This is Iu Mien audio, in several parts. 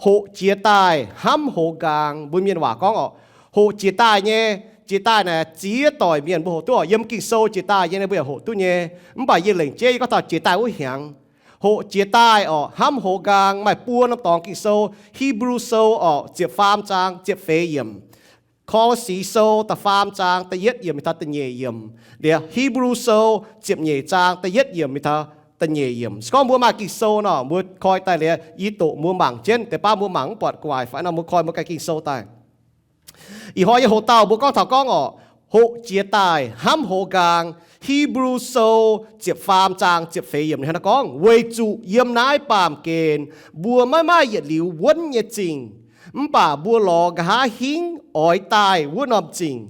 hoqc jiez daaih hnamv hoz nqaang. Mbuo mienh waac gorngv oc, hoqc jiez daaih nyei, jiez daaih naaic ziex doic mienh mbuo hoqc duqv oc. Yiem Ging-Sou jiez daaih nyei mbuo yaac hoqc duqv nyei. Mv baac yie lengc jeiv yie gorngv taux jiez daaih wuov hnyangx. Hoqc jiez daaih oc, hnamv hoz nqaang maaih buo norm dorngx Ging-Sou. Hipv^lu Sou oc, ziepc faam zaang ziepc feix yiemc. Ko^lo^si Sou da'faam zaang da'yietv yiemc mingh taux da'nyeic yiemc. Liuz Hipv^lu Sou ziepc nyeic zaang da'yietv yiemc mingh taux da'nyeic yiemc. Se gorngv mbuo maaih Ging-Sou nor, mbuo koi daaih liuz, yie doqc mbuo mangc jienv. Deix baav mbuo mangc mv buatc gu'nguaaic fai nor, mbuo koi mbuo ganh Ging-Sou daaih. Ih hnoi yie hoqc dauh mbuo gorngv taux gorngv oc, hoqc jiez daaih hnamv hoz nqaang. Hipv^lu Sou ziepc faam zaang ziepc feix yiemc ninh hnangv naaiv gorngv, Weic zuqc yiem naaiv baamh gen mbuo maiv maaih yietc liuz wuonv nyei zingh, mv baac mbuo lorz nqa'haav hingv oix daaih wuov norm zingh.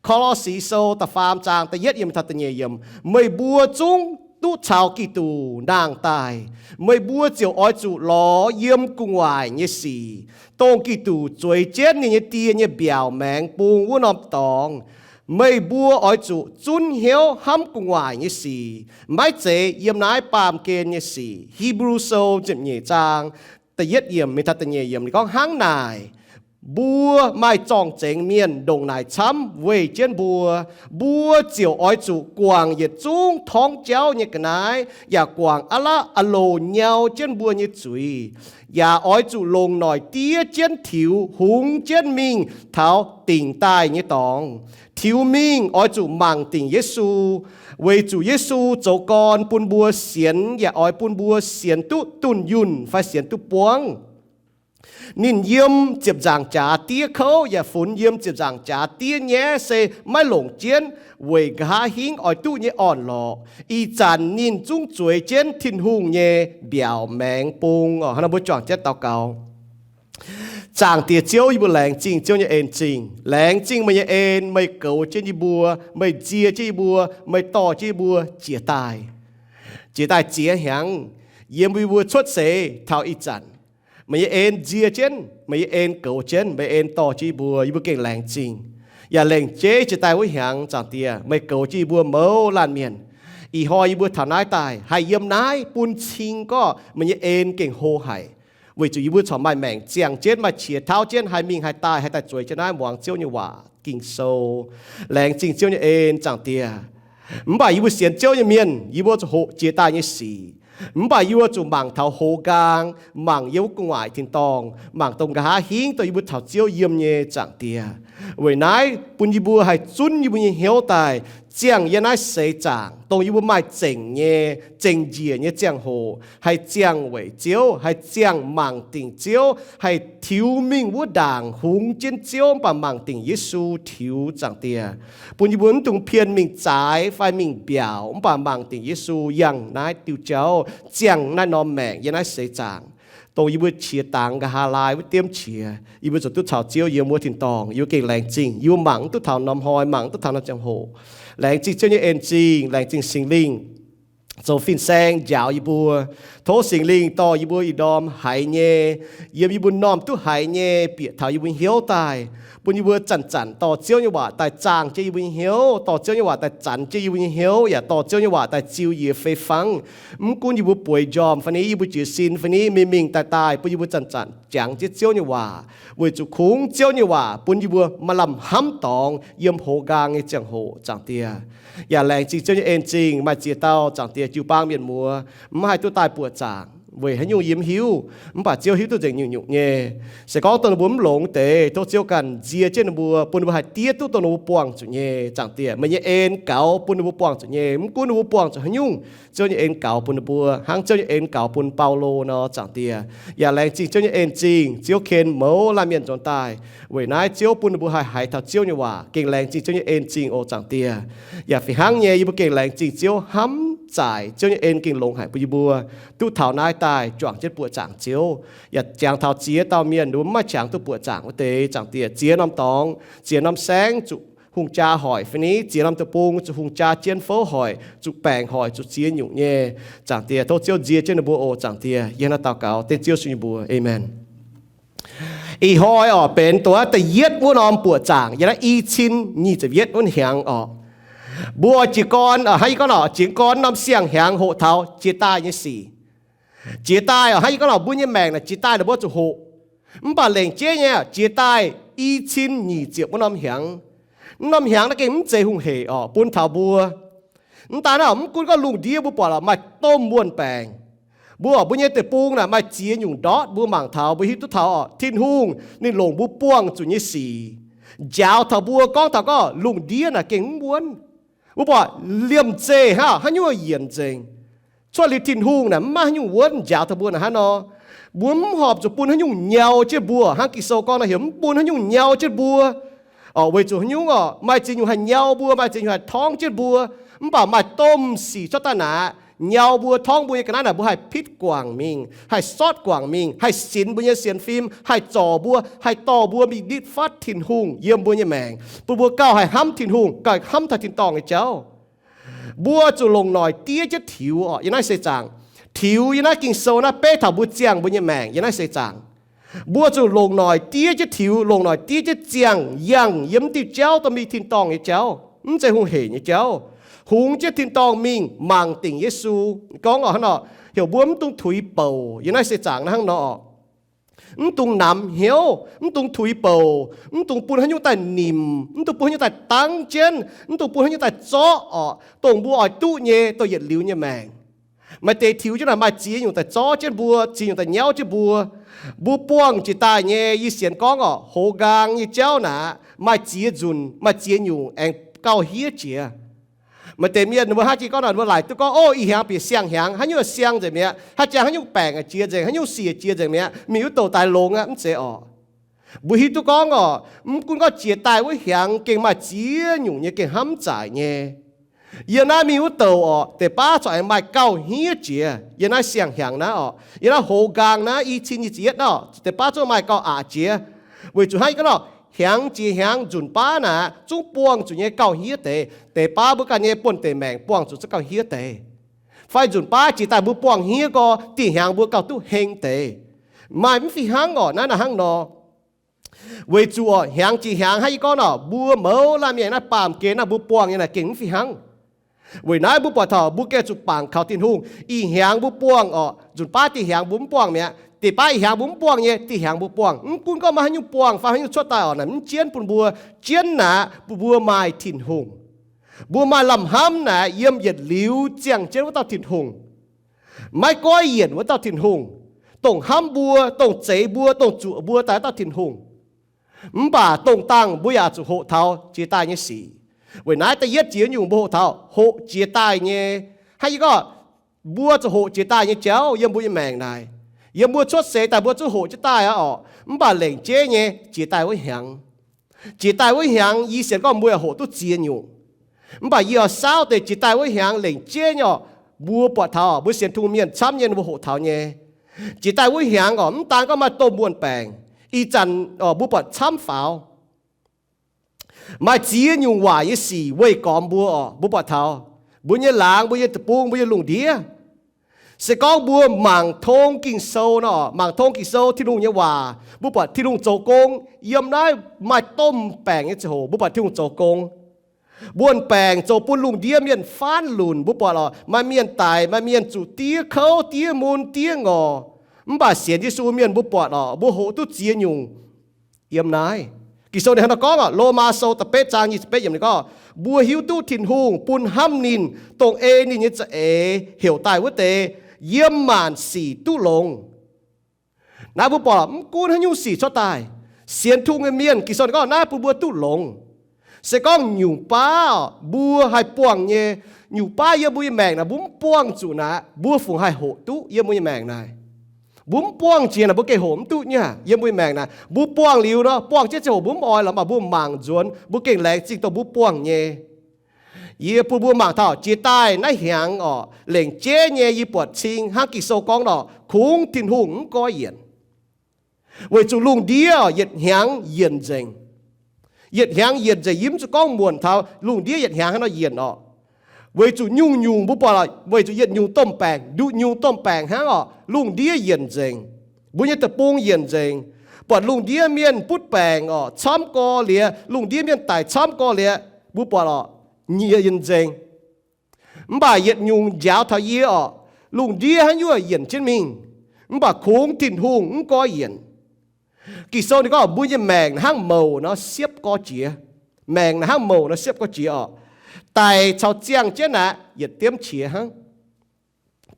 Ko^lo^si Sou da'faam zaang da'yietv yiemc taux da'nyeic yiemc, Meih mbuo zungv duqv caux Giduc nangh daaih. Meih mbuo ziouc oix zuqc lorz yiem gu'nguaaic nyei sic, dongh Giduc zueiz jienv ninh nyei Die nyei mbiaauc maengx bung wuov norm dorngx. Meih mbuo oix zuqc zunv hnyouv hnamv gu'nguaaic nyei sic, maiv zeiz yiem naaiv baamh gen nyei sic. Hipv^lu Sou ziepc nyeic zaang da'yietv yiemc mingh taux da'nyeic yiemc ninh gorngv hnangv naaic, mbuo maaih zorng-zengx mienh ndongc naaic camv weih jienv mbuo. Mbuo ziouc oix zuqc guangc yietc zungv torngv jauv nyei ga'naaiv, yaac guangc a'lapv a'loh nyau jienv mbuo nyei zuiz, yaac oix zuqc longc noic diev jienv tiux hungx jienv mingh taux dingc daaih nyei dorngx. Tiux mingh oix zuqc mangc dingc Yesu, weic zuqc Yesu zoux gorn bun mbuo sienx, yaac oix bun mbuo sienx duqv dunh yunh fai sienx duqv buangv. Ninh yiem ziepc nzaangc jaax diev kouv yaac funx yiem ziepc nzaangc jaax diev nyaiv se maiv longc jienv weic nqa'haav hingv oix duqv nyei orn-lorqc. Ih zanc ninh zungv zueiz jienv Tin-Hungh nyei mbiaauc maengx bung oc. Hnangv naaiv mbuo juangc jienv daux gaux. Zaangc Diex Ziouv, yie mbuo laengz zingh Ziouv nyei en-zingh. Laengz zingh meih nyei en, meih goux jienv yie mbuo, meih nzie jienv yie mbuo, meih dorh jienv yie mbuo jiez daaih. Jiez daaih ziex hnyangx, yiem yie mbuo cuotv seix taux ih zanc. Meih nyei en nzie jienv, meih nyei en goux jienv, meih nyei en dorh jienv yie mbuo, yie mbuo gengh laengz zingh. Yaac lengc jeiv jiez daaih wuov hnyangx, Zaangc Diex, meih goux jienv yie mbuo mouz laanh mienh. Ih hnoi yie mbuo taux naaiv daaih haih yiem naaiv bun cing gorqv meih nyei en gengh hlo haic. Weic zuqc yie mbuo corc maaih maengc ziangh jienv, maaih qiex tauv jienv haih mingh haih daaih, haih daaih zueiz jienv naaiv muangx Ziouv nyei waac Ging-Sou. Laengz zingh Ziouv nyei en, Zaangc Diex. Mv baac yie mbuo sienx Ziouv nyei mienh, yie mbuo zuqc hoqc jiez daaih nyei sic. Mv baac yie mbuo zuqc mangc taux hoz nqaang, mangc yiem wuov gu'nguaaic tin-dorngh, mangc dongh nqa'haav hingv dongh yie mbuo taux Ziouv yiem nyei, Zaangc Diex. Weic naaiv bun yie mbuo haih zunv yie mbuo nyei hnyouv daaih ziangh yiem naaiv seix zaangc, dongh yie mbuo maaih zengc nyei, zengc njiec nyei ziangh hoc, haih ziangh weic Ziouv, haih ziangh mangc dingc Ziouv, haih tiux mingh wuov ndaangc hungx jienv Ziouv, mv baac mangc dingc Yesu tiux, Zaangc Diex. Bun yie mbuo mv dungx pien mingh zaaix fai mingh mbiaauc, mv baac mangc dingc Yesu yangh naaiv diuh jauv, ziangh naaiv norm maengc yiem naaiv seix zaangc. Dongh yie mbuo qiex dangx nqa'haav laai wuov diemv qiex, yie mbuo zuqc duqv caux Ziouv yiem wuov tin-dorngh. Yie mbuo gengh laengz zingh, yie mbuo mangc mv duqv taux norm hnoi, mangc mv duqv taux norm ziangh hoc. Laengz zingh Ziouv nyei en-zingh, laengz zingh Singx Lingh zoux fin-saeng njaaux yie mbuo. Tov Singx Lingh dorh yie mbuo ih ndorm haiz nyei, yiem yie mbuo m'normh duqv haiz nyei bieqc taux yie mbuo hnyouv daaih, bun yie mbuo zanc-zanc dorh Ziouv nyei waac daaih zaangh jienv yie mbuo nyei hnyouv, dorh Ziouv nyei waac daaih zanx jienv yie mbuo nyei hnyouv, yaac dorh Ziouv nyei waac daaih ziux yie fei fangv. Mv gunv yie mbuo bueix njormh fai ni, yie mbuo jiez sin fai ni, mingh mingh daaih daaih, bun yie mbuo zanc-zanc jangx jienv Ziouv nyei waac, weic zuqc kungx Ziouv nyei waac bun yie mbuo maaih lamh hnamv dorngx yiem hoz nqaang nyei ziangh hoc, Zaangc Diex. Yaac laengz zingh Ziouv nyei en-zingh, maaih ziex dauh, Zaangc Diex, jiu-baang mienh muoz mv haih duqv daaih buoqc zaangc weic haaix nyungc yie mv hiuv, mv baac Ziouv hiuv duqv nzengc nyungc-nyungc nyei. Se gorngv dongh ninh mbuo mv longx deix, tov Ziouv ganh nzie jienv ninh mbuo, bun ninh mbuo haih diev duqv dongh ninh mbuo buangh zuqc nyei, Zaangc Diex. Meih nyei en gaux bun ninh mbuo buangh zuqc nyei. Mv gunv ninh mbuo buangh zuqc haaix nyungc, Ziouv nyei en gaux bun ninh mbuo hnangv Ziouv nyei en gaux bun Baulo nor, Zaangc Diex. Yaac laengz zingh Ziouv nyei en-zingh, Ziouv ken mouz laanh mienh nzuonx daaih. Weic naaiv Ziouv bun ninh mbuo haih haiz taux Ziouv nyei waac. Gengh laengz zingh Ziouv nyei en-zingh oc, Zaangc Diex. Yaac fih hnangv nyei, yie mbuo gengh laengz zingh Ziouv hnamv zaaic Ziouv nyei en gengh longx haic bun yie mbuo duqv taux naaiv daaih juangc jienv buoqc zaangc Ziouv, yaac jangx taux ziex dauh mienh, ninh mbuo mv maaih qangx duqv buoqc zaangc wuov deix, Zaangc Diex. Ziex norm dorngx, ziex norm saengv zuqc hungh jaa hoic fai ni, ziex norm deic-bung zuqc hungh jaa jienv fouv hoic, zuqc baengc hoic, zuqc ziex nyungc nyei, Zaangc Diex. Tov Ziouv nzie jienv ninh mbuo oc, Zaangc Diex. Yie hnangv naaiv daux gaux dengv Ziouv Yesu nyei mbuox, aamen. Ih hnoi oc, benx dongh da'yietv wuov norm buoqc zaangc yiem naaiv i cin nyic ziepc yietv wuov hnyangx oc. Mbuo jiez gorn, hnangv yie gorngv nor, jiez gorn norm siang-hnyangx hoqc taux jiex daaih nyei sic. Jiex daaih oc, hnangv yie gorngv nor, mbuo nyei maengc naaic jiex daaih naaic mbuo zuqc hoqc. Mv baac lengc jeiv nyei jiex daaih i cin nyic ziepc wuov norm hnyangx. Wuov norm hnyangx naaiv gengh mv zeiz hungh hec orqc bun taux mbuo. Mv daan naaiv, mv gunv gorngv lungh ndiev mbuo buatc lorqc maaih domh wuon-baengc, mbuo orqc mbuo nyei deic-bung naaic maaih ziex nyungc ndortv mbuo mangc taux, mbuo hiuv duqv taux orqc Tin-Hungh ninh longc mbuo buangh zuqc nyei sic njaaux taux mbuo, gorngv taux gorngv lungh ndiev naaic gengh mv wuonv. Mbuo buatc liemh zeih hnangv, haaix nyungc yienc nzengc. Cuotv liuz Tin-Hungh naaic mv maaih haaix nyungc wuonv njaaux taux mbuo naaic hnangv nor. Mbuo mv horpc zuqc bun haaix nyungc nyau jienv mbuo, hnangv Ging-Sou gorngv nor heuc mv bun haaix nyungc nyau jienv mbuo. Orqc weic zuqc haaix nyungc orqc maaih ziex nyungc haih nyau mbuo, maaih ziex nyungc haih torngv jienv mbuo. Mv baac maaih domh sic cuotv daaih naaic nyau mbuo, torngv mbuo nyei ga'naaiv naaic mbuo haih pitv guangc mingh, haih sortv guangc mingh, haih sinx mbuo nyei sienx fim, haih zorc mbuo, haih dorh mbuo mingh nitv fatv Tin-Hungh yiem mbuo nyei maengc, bun mbuo gauh haih hnamv Tin-Hungh, gauh hnamv taux tin-dorngh nyei jauv. Mbuo zuqc longc noic diev jienv tiux orqc yiem naaiv seix zaangc. Tiux yiem naaiv Ging-Sou naaiv beiv taux mbuo ziangh mbuo nyei maengc yiem naaiv seix zaangc. Mbuo zuqc longc noic diev jienv tiux, longc noic diev jienv ziangh, yangh yiem mv diuh jauv dorh mingh tin-dorngh nyei jauv, mv zeiz hungh hec nyei jauv. Hungx jienv tin-dorngh mingh mangc dingc Yesu. Gorngv orqc hnangv nor, heuc mbuo mv dungx tuix bouc yiem naaiv seix zaangc naaiv hnangv nor orqc. Mv dungx namx hnyouv, mv dungx tuix bouc, mv dungx bun haaix nyungc daaih nimc, mv dungx bun haaix nyungc daaih dangv jienv, mv dungx bun haaix nyungc daaih zorqv orqc dongh mbuo oix duqv nyei dongh yietc liuz nyei maengc. Maaih deix tiux jienv naaic maaih ziex nyungc daaih zorqv jienv mbuo, ziex nyungc daaih nyauv jienv mbuo. Mbuo buangh jiex daaih nyei, yie sienx gorngv orqc, hoz nqaang nyei jauv naaic maaih ziex nzunc, maaih ziex nyungc aengx gauh hiev jiex. Maaih deix mienh mbuo hnangv jiex gorngv naaic, mbuo laaic duqv gorngv, Ov, ih hnyangx bieqc siang-hnyangx, haaix nyungc siang nzengc mi'aqv, haaix jangx haaix nyungc baengc jiex nzengc, haaix nyungc siec jiex nzengc mi'aqv, mingh wuov douh daaih longx aqv, mv zeiz orqc. Mbuo hiuv duqv gorngv orqc, mv gunv gorngv jiex daaih wuov hnyangx gengh maaih ziex nyungc nyei gengh hnamv zaaic nyei. Yiem naaiv mingh wuov douh orqc, deix baav corc aengx maaih gauh hniev jiex. Yiem naaiv siang-hnyangx naaiv orqc, yiem naaiv hoz nqaang naaiv, i cin nyic ziepc yietv naaiv orqc, deix baav zungv maaih gauh aqc jiex. Weic zuqc hnangv yie gorngv nor, hnyangx jiex hnyangx nzunc baav naaic zungv buangh zuqc nyei gauh hniev deix. Deix baav mbuo ganh nyei buonv-deic maengc buangh zuqc zungv gauh hniev deix. Fai nzunc baav jiex daaih mbuo buangh hniev gorx, dih hnyangx mbuo gauh duqv heng deix. Maaih mv fih hnangv orqc, naaiv naaic hnangv nor. Weic zuqc orqc, hnyangx jiex hnyangx hnangv yie gorngv nor, mbuo mouz laanh mienh naaiv baamh gen naaiv mbuo buangh nyei naaic gengh mv fih hnangv. Weic naaiv mbuo buatc taux mbuo gengh zuqc bangc kaux Tin-Hungh. Ih hnyangx mbuo buangh orqc, nzunc baav dih hnyangx mbuo mv buangh mi'aqv. Deix baav ih hnyangx mbuo mv buangh nyei, dih hnyangx mbuo buangh. Mv gunv gorngv maaih haaix nyungc buangh fai haaix nyungc cuotv daaih orqc, naaic mv jienv bun mbuo, jienv naaic bun mbuo maaih Tin-Hungh. Mbuo maaih lamh hnamv naaic yiem yietc liuz ziangh jienv wuov dauh Tin-Hungh. Maiv goiv yienc wuov dauh Tin-Hungh, dongh hnamv mbuo, dongh zeix mbuo, dongh zuoqc mbuo daaih wuov dauh Tin-Hungh. Mv baac dongh dangh mbuo yaac zuqc hoqc taux jiex daaih nyei sic. Weic naaiv da'yietv jiex nyungc mbuo hoqc taux hoqc jiex daaih nyei. Hnangv yie gorngv, mbuo zuqc hoqc jiex daaih nyei jauv yiem mbuo nyei maengc naaic. Yiem mbuo cuotv seix daaih mbuo zuqc hoqc jienv daaih aqv orqc. Mv baac lengc jeiv nyei jiex daaih wuov hnyangx, jiex daaih wuov hnyangx yie sienx gorngv mbuo yaac hoqc duqv ziex nyungc. Mv baac yie oix saauv deix jiex daaih wuov hnyangx lengc jeiv nyei orqc, mbuo buatc taux mbuo sienx Tin-Hungh mienh camv nyei mbuo hoqc taux nyei. Jiex daaih wuov hnyangx orqc, mv daan gorngv maaih domh muonh baengc, ih zanc orqc mbuo buatc camv faaux. Maaih ziex nyungc waac nyei sic weih gormx mbuo orqc, mbuo buatc taux mbuo nyei laangz, mbuo nyei deic-bung, mbuo nyei lungh ndiev. Se gorngv mbuo mangc tong Ging-Sou nor, mangc tong Ging-Sou, Tin-Hungh nyei waac, mbuo buatc Tin-Hungh zoux gong. Yiem naaiv maaih domh baengc nyei ziangh hoc mbuo buatc Tin-Hungh zoux gong. Muonh baengc zoux bun lungh ndiev mienh faanv lunc. Mbuo buatc lorqc, maaih mienh daic, maaih mienh zuqc diev kouv, diev mun, diev ngorc. Mv baac sienx Yesu mienh mbuo buatc lorqc, mbuo hoqc duqv ziex nyungc. Yiem naaiv Ging-Sou ninh hnangv naaiv gorngv, Lomaa Sou da'betv zaang nyic ziepc betv yiemc ninh gorngv, mbuo hiuv duqv Tin-Hungh bun hnamv ninh, dongh ei ninh nyei za'eix heuc daaih wuov deix, yiem maanc sic duqv longx. Naaiv mbuo buatc mv gunv haaix nyungc sic cuotv daaih, sienx Tin-Hungh nyei mienh, Ging-Sou ninh gorngv naaiv bun mbuo duqv longx. Se gorngv nyungc baav mbuo haih buangh nyei, nyungc baav yiem mbuo nyei maengc naaic mbuo mv buangh zuqc naaic, mbuo fungc haih hoqc duqv yiem mbuo nyei maengc naaic? Mbuo mv buangh jiex naaic mbuo gengh hoqc mv duqv nyei. Yiem mbuo nyei maengc naaic mbuo buangh liuz nor, buangh jienv ziangh hoc mbuo mv oix lorqc, mv baac mbuo mangc nzuonx, mbuo gengh laengz zingh dongh mbuo buangh nyei. Yie bun mbuo mangc taux jiex daaih naaiv hnyangx orqc, lengc jeiv nyei yie buatc cing hnangv Ging-Sou gorngv nor, kungx Tin-Hungh mv goiv yienc. Weic zuqc lungh ndiev yietc hnyangx yienc nzengc. Yietc hnyangx yienc nzengc, yie mv zuqc gorngv muonc taux lungh ndiev yietc hnyangx hnangv nor yienc orqc. Weic zuqc nyungc-nyungc mbuo buatc, weic zuqc yietc nyungc domh baengc, nduqc nyungc domh baengc hnangv orqc, lungh ndiev yienc nzengc. Mbuo nyei deic-bung yienc nzengc. Buatc lungh ndiev mienh butv baengc orqc, camv gorx liex, lungh ndiev mienh daic camv gorx liex, mbuo buatc orqc, yienc nzengc. Mv baac yietc nyungc njaaux taux yie orqc, lungh ndiev haaix nyungc yienc jienv mingh, mv baac kungx Tin-Hungh mv goiv yienc. Ging-Sou ninh gorngv mbuo nyei maengc hnangv mouc nor siepv gorx jiex. Maengc hnangv mouc nor siepv gorx jiex orqc. Daic caux ziangh jienv naaic yietc diemv qiex hnangv.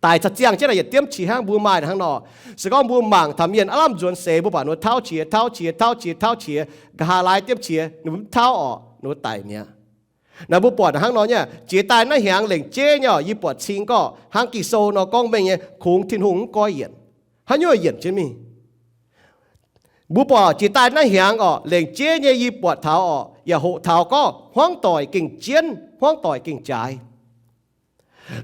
Daic caux ziangh jienv naaic yietc diemv qiex hnangv. Mbuo maaih hnangv nor, se gorngv mbuo mangc taux mienh aav lamh nzuonx seix, mbuo baac ninh mbuo tauv qiex, tauv qiex, tauv qiex, tauv qiex, nqa'haav laai diemv qiex ninh mbuo mv tauv orqc, ninh mbuo daic mi'aqv. Naaiv mbuo buatc hnangv nor nyei. Jiex daaih naaiv hnyangx lengc jeiv nyei orqc, yie buatc cing gorqv hnangv Ging-Sou nor gorngv mengh nyei, kungx Tin-Hungh mv goiv yienc. Haaix nyungc yienc jienv mingh? Mbuo buatc jiex daaih naaiv hnyangx orqc, lengc jeiv nyei yie buatc taux orqc, yaac hoqc taux gorngv hmuangv doic gengh jienv, hmuangv doic gengh jaaix.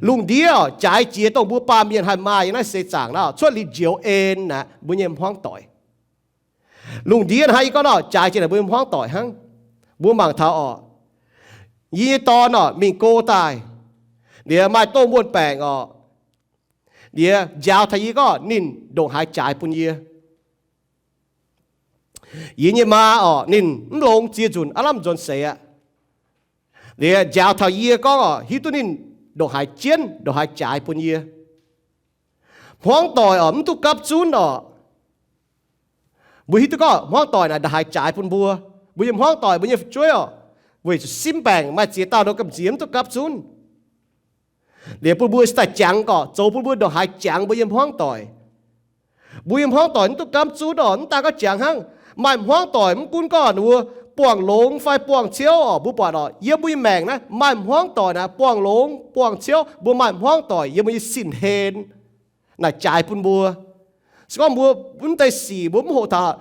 Lungh ndiev orqc, jaaix jiex dongh mbuo baamh mienh haih maaih yiem naaiv seix zaangc naaiv, cuotv liuz njoux en naaic mbuo nyei hmuangv doic. Lungh ndiev hnangv yie gorngv nor, jaaix jiex naaic mbuo nyei hmuangv doic hnangv. Mbuo mangc taux orqc, yie nyei dorn orqc mingh go daaih, liuz maaih doh muonh baengc orqc, liuz njaaux taux yie gorngv ninh ndongc haaix jaaix bun yie. Yie nyei maa orqc, ninh mv longx ziex nzunc aav lamh nzuonx seix aqv. Liuz njaaux taux yie gorngv orqc, hiuv duqv ninh ndongc haaix jienv, ndongc haaix jaaix bun yie. Hmuangv doic orqc, mv duqv gapv zunv orqc. Mbuo hiuv duqv gorngv hmuangv doic naaic ndongc haaix jaaix bun mbuo. Mbuo nyei hmuangv doic, mbuo nyei fu'jueiv orqc, weic zuqc simv baengc maaih ziex dauh nor gamh nziex mv duqv gapv zunv. Liuz bun mbuo se daaih jangx gorqc, zoux bun mbuo ndongc haaix jangx mbuo nyei hmuangv doic. Mbuo nyei hmuangv doic mv duqv gapv zunv orqc, mv daaih gorngv jangx hnangv. Maaih hmuangv doic mv gunv gorngv ninh mbuo buangh longx fai buangh ciouv orqc, mbuo buatc orqc, yiem mbuo nyei maengc naaiv maaih hmuangv doic naaic buangh longx buangh ciouv, mbuo maaih hmuangv doic yiem mbuo nyei sin hlen naaic jaaix bun mbuo. Se gorngv mbuo mv deix sic mbuo mv hoqc taux,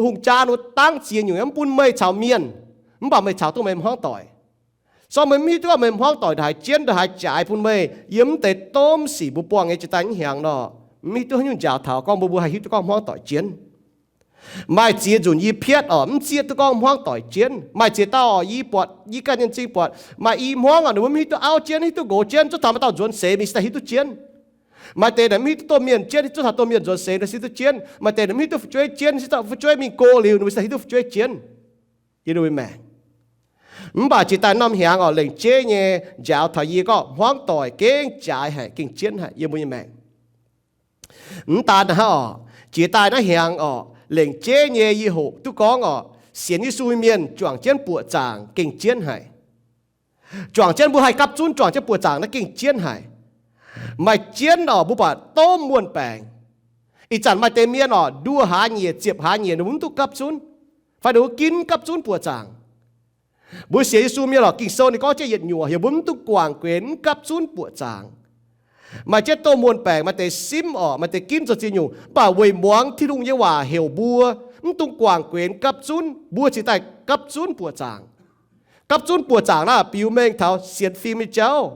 hungh jaa ninh mbuo dangv ziex nyungc mv bun meih caux mienh, mv baac meih caux duqv meih hmuangv doic. Se gorngv meih mv hiuv duqv gorngv meih hmuangv doic ndongc haaix jienv, ndongc haaix jaaix bun meih yiem mv deix domh sic mbuo buangh nyei jiex daaih naaiv hnyangx nor, mv hiuv duqv haaix nyungc njaaux taux gorngv mbuo, mbuo haih hiuv duqv gorngv hmuangv doic jienv. Maaih ziex nzunc yie piatv orqc, mv zieqv duqv gorngv hmuangv doic jienv. Maaih ziex dauh orqc, yie buatc, yie ganh nyei m'zing buatc, maaih i hmuangv orqc, ninh mbuo mv hiuv duqv auv jienv, mv hiuv duqv nqox jienv, zuov taux maaih dauh nzuonx seix mingh se daaih hiuv duqv jienv. Maaih deix naaic mv hiuv duqv domh mienh jienv, zuov taux domh mienh nzuonx seix nor se hiuv duqv jienv. Maaih deix naaic mv hiuv duqv fu'jueiv jienv, se daaih fu'jueiv mingh go liuz ninh mbuo se daaih hiuv duqv fu'jueiv jienv. Yie nyei maengc. Mv baac jiex daaih norm hnyangx orqc, lengc jeiv nyei njaaux taux yie gorngv hmuangv doic gengh jaaix haic, gengh jienv haic yiem mbuo nyei maengc. Mv daan hnangv orqc, jiex daaih naaiv hnyangx orqc, lengc jeiv nyei yie hoqc duqv gorngv orqc, sienx Yesu mienh juangc jienv buoqc zaangc gengh jienv haic. Juangc jienv mbuo haih gapv zunv juangc jienv buoqc zaangc naaiv gengh jienv haic. Maaih jienv orqc, mbuo buatc domh muonh baengc. Ih zanc maaih deix mienh orqc, nduoh hlaax nyieqc, ziepc hlaax nyieqc, ninh mbuo mv duqv gapv zunv, fai ninh mbuo ginv gapv zunv buoqc zaangc. Mbuo sienx Yesu mienh orqc, Ging-Sou ninh gorngv jienv yietc nyuoqc heuc mbuo mv duqv guangc guenx mv gapv zunv buoqc zaangc. Maaih jienv domh muonh baengc, maaih deix simv orqc, maaih deix ginv zoux ziex nyungc, mv baac weic muangx Tin-Hungh nyei waac heuc mbuo mv dungx guangc guenx gapv zunv, mbuo cingx daaih gapv zunv buoqc zaangc. Gapv zunv buoqc zaangc naaiv biux mengh taux sienx fim nyei jauv.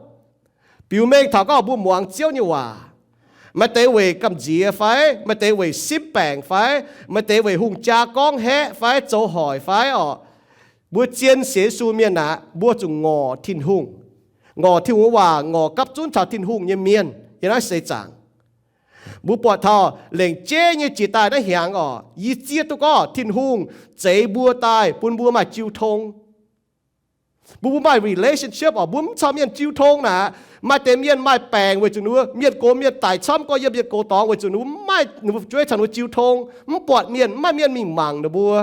Biux mengh taux gorngv mbuo muangx Ziouv nyei waac. Maaih deix weic gamh nziex fai, maaih deix weic simv baengc fai, maaih deix weic hungh jaa gorngv haeqv fai zoux hoic fai orqc, mbuo zien sienx Yesu mienh aqv, mbuo zuqc ngorc Tin-Hungh. Ngorc Tin-Hungh nyei waac, ngorc gapv zunv caux Tin-Hungh nyei mienh yiem naaiv seix zaangc. Mbuo buatc taux lengc jeiv nyei jiex daaih naaiv hnyangx orqc, yie zieqv duqv gorngv Tin-Hungh zeix mbuo daaih bun mbuo maaih jiu tong. Mbuo, mbuo maaih relationship orqc, mbuo mv caux mienh jiu tong naaic, maaih deix mienh maaih baengc weic zuqc ninh mbuo mienh gox mienh daic camv gorx yiem mienh gox dorngx weic zuqc ninh mbuo mv maaih ninh mbuo fu'jueiv caux ninh mbuo jiu tong, mv buatc mienh, mv maaih mienh mingh mangc ninh mbuo.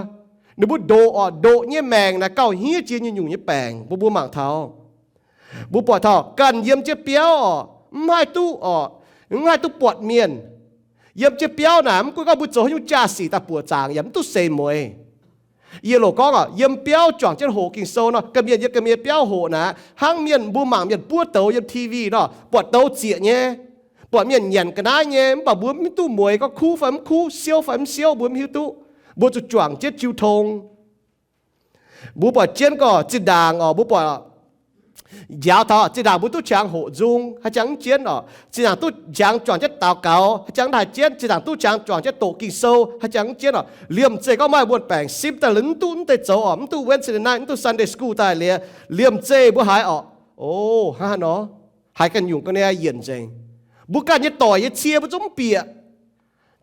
Ninh mbuo ndoqc orqc, ndoqc nyei maengc naaic gauh hniev jiex nyungc-nyungc nyei baengc, mbuo, mbuo mangc taux. Mbuo buatc taux ganh yiem jienv biauv orqc, mv haih duqv orqc, mv haih duqv buatc mienh. Yiem jienv biauv naaic mv gunv gorngv mbuo zoux haaix nyungc jaa-sic daaih buoqc zaangc yaac mv duqv seix mueiz. Yie loc gorngv orqc, yiem biauv juangc jienv hoqc Ging-Sou nor, ga'mienh yiem ga'mienh biauv hoqc naaic, hnangv mienh mbuo mangc mienh buov douz yiem T V nor, buatc douz zieqc nyei, buatc mienh nyanc ga'naaiv nyei, mv baac mbuo mv hiuv duqv mueiz gorngv kuv fai mv kuv, siouv fai mv siouv, mbuo mv hiuv duqv. Mbuo zuqc juangc jienv jiu tong. Mbuo buatc jienv gorngv zinh ndaangc orqc, mbuo buatc njaaux taux zinh ndaangc mbuo duqv qangx hoqc nzung, haaix jangx mv jienv orqc. Zinh ndaangc duqv qangx juangc jienv daux gaux, haaix jangx mv haih jienv. Zinh ndaangc duqv qangx juangc jienv doqc Ging-Sou, haaix jangx mv jienv orqc. Liemh zeih gorngv maaih wuonh baengc simv daaih liuz mv duqv mv deix zoux orqc, mv duqv Wednesday night, mv duqv Sunday school daaih liuz, liemh zeih mbuo haiz orqc, o, hnangv haaix nor, haiz ganh nyungc ga'naaiv yienc nzengc. Mbuo ganh nyei doic nyei cie mbuo zungv mv bieqc.